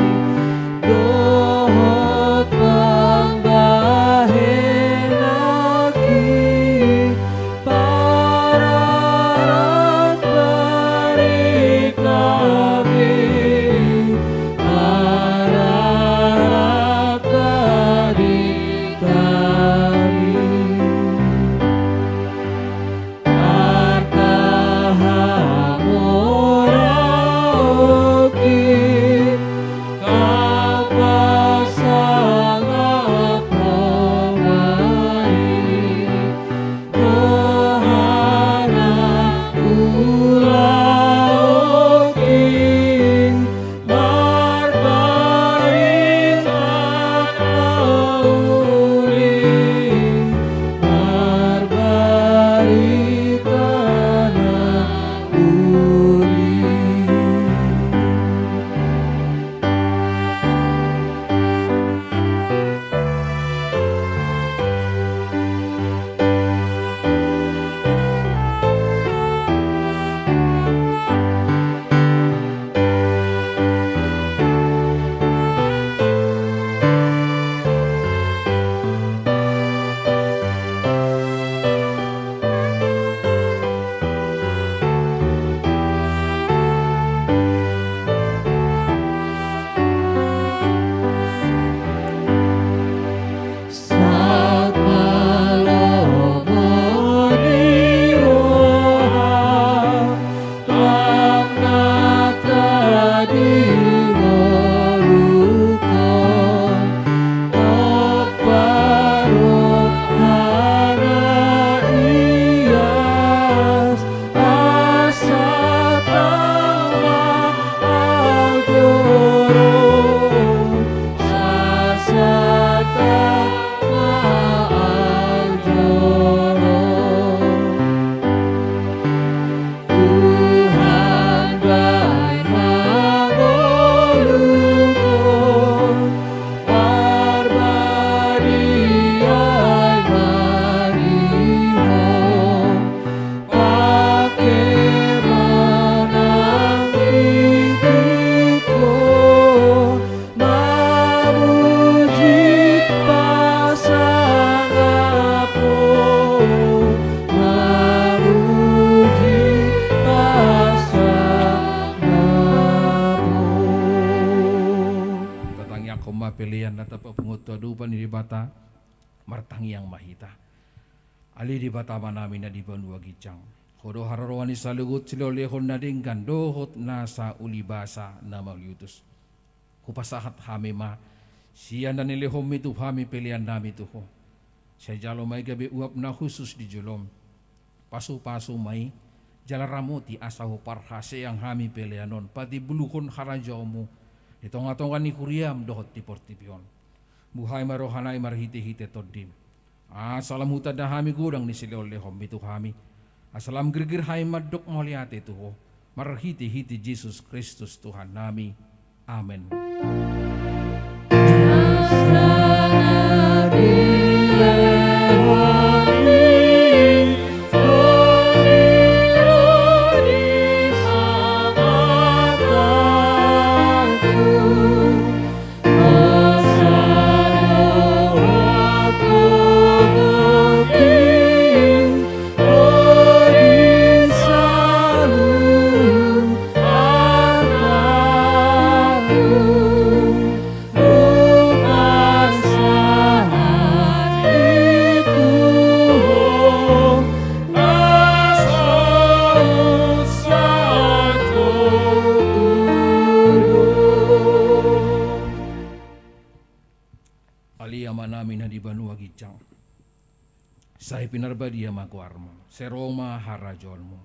dohot pangbahenonki, pararatan baritami, pararatan baritami. Arta hamoraonki, Ho pasangap Ho ma i, dohot na ulaonki, marbarita na uli, marbarita na uli. Sahat ma lomo ni roha, lam na tadingoluhon, tompa roha na ias, asa tama aljoro, asa tama aljoro. Tuhan bahen ma pelean na tapapungu tu adopan ni Debata, martangiang ma hita. Ale Debata Amanami na di banua ginjang, Ho do haroroan ni saluhut silehonlehon na denggan dohot nasa ulibasa na mauliutus. Hupasahat hami ma sian na nilehonmi tu hami peleannami tu Ho. Sai jalo ma i gabe uap na hushus di jolom. Pasupasu ma i jala ramoti asa huparhaseang hami pelean on patimbulhon harajaonmu di tongatonga ni huriam dohot di portibi on. Buhai ma rohanami marhitehite Tondim, asa lam hutanda hami godang ni silehonlehonmi tu hami, asa lam girgir hami mandok mauliate tu Ho, marhitehite Jesus Kristus Tuhannami. Amen. Ale Amanami na di banua ginjang, sai pinarbadia ma goarmu, sai ro ma harajaonmu,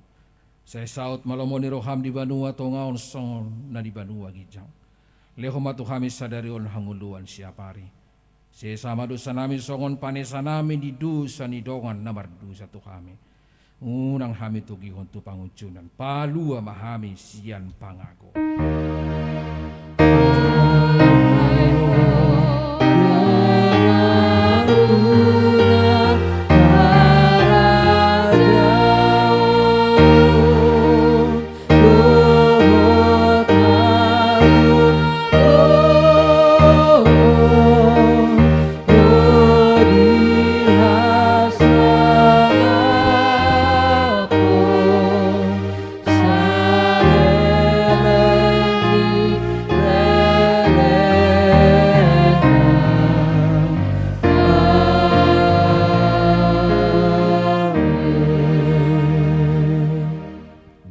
sai saut ma lomo ni roham di banua tonga on songon na di banua ginjang. Lehon ma tu hami sadari on hangoluan siapari. Sesa ma dosanami songon panesanami di dosa ni dongan na mardosa tu hami. Unang hami togihon tu pangunjunan, palua ma hami sian pangago.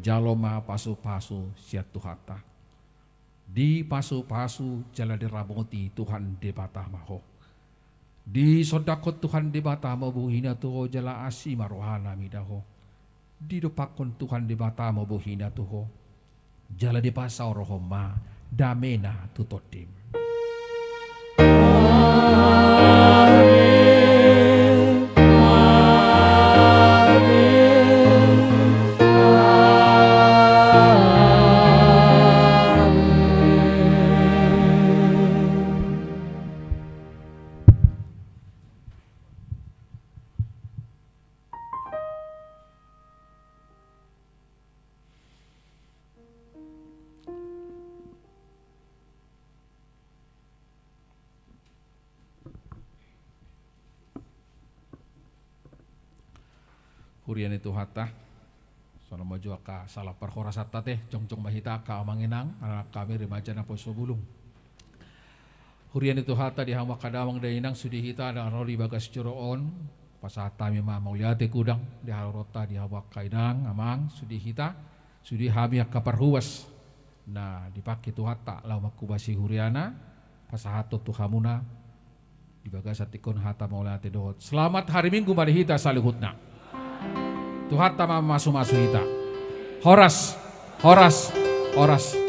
Jalo ma pasupasu sian Tuhanta. Dipasupasu jala diramoti Tuhan Debata ma ho. Disondangkon Tuhan Debata ma bohina tu ho jala asi ma rohana mida ho. Didompakkon Tuhan Debata ma bohina tu ho jala dipasaorohon ma damena tu tondim. Huria ni Tuhanta, songon on ma jo angka salam parhorasanta te, jongjong ma hita angka amang inang, anak hami remaja Naposobulung. Huria ni Tuhanta, di hamu angka damang dainang, sude hita na ro di bagas joro on, pasahat hami ma mauliate godang di haroroanta di hamu angka inang amang, sude hita, sude hami angka parhobas na dipangke Tuhanta laho manghobasi huriana, pasahathon tu hamuna di bagasan tingki on hata mauliate dohot selamat hari Minggu ma di hita saluhutna. Tuhanta ma mamasumasu hita. Horas, horas, horas.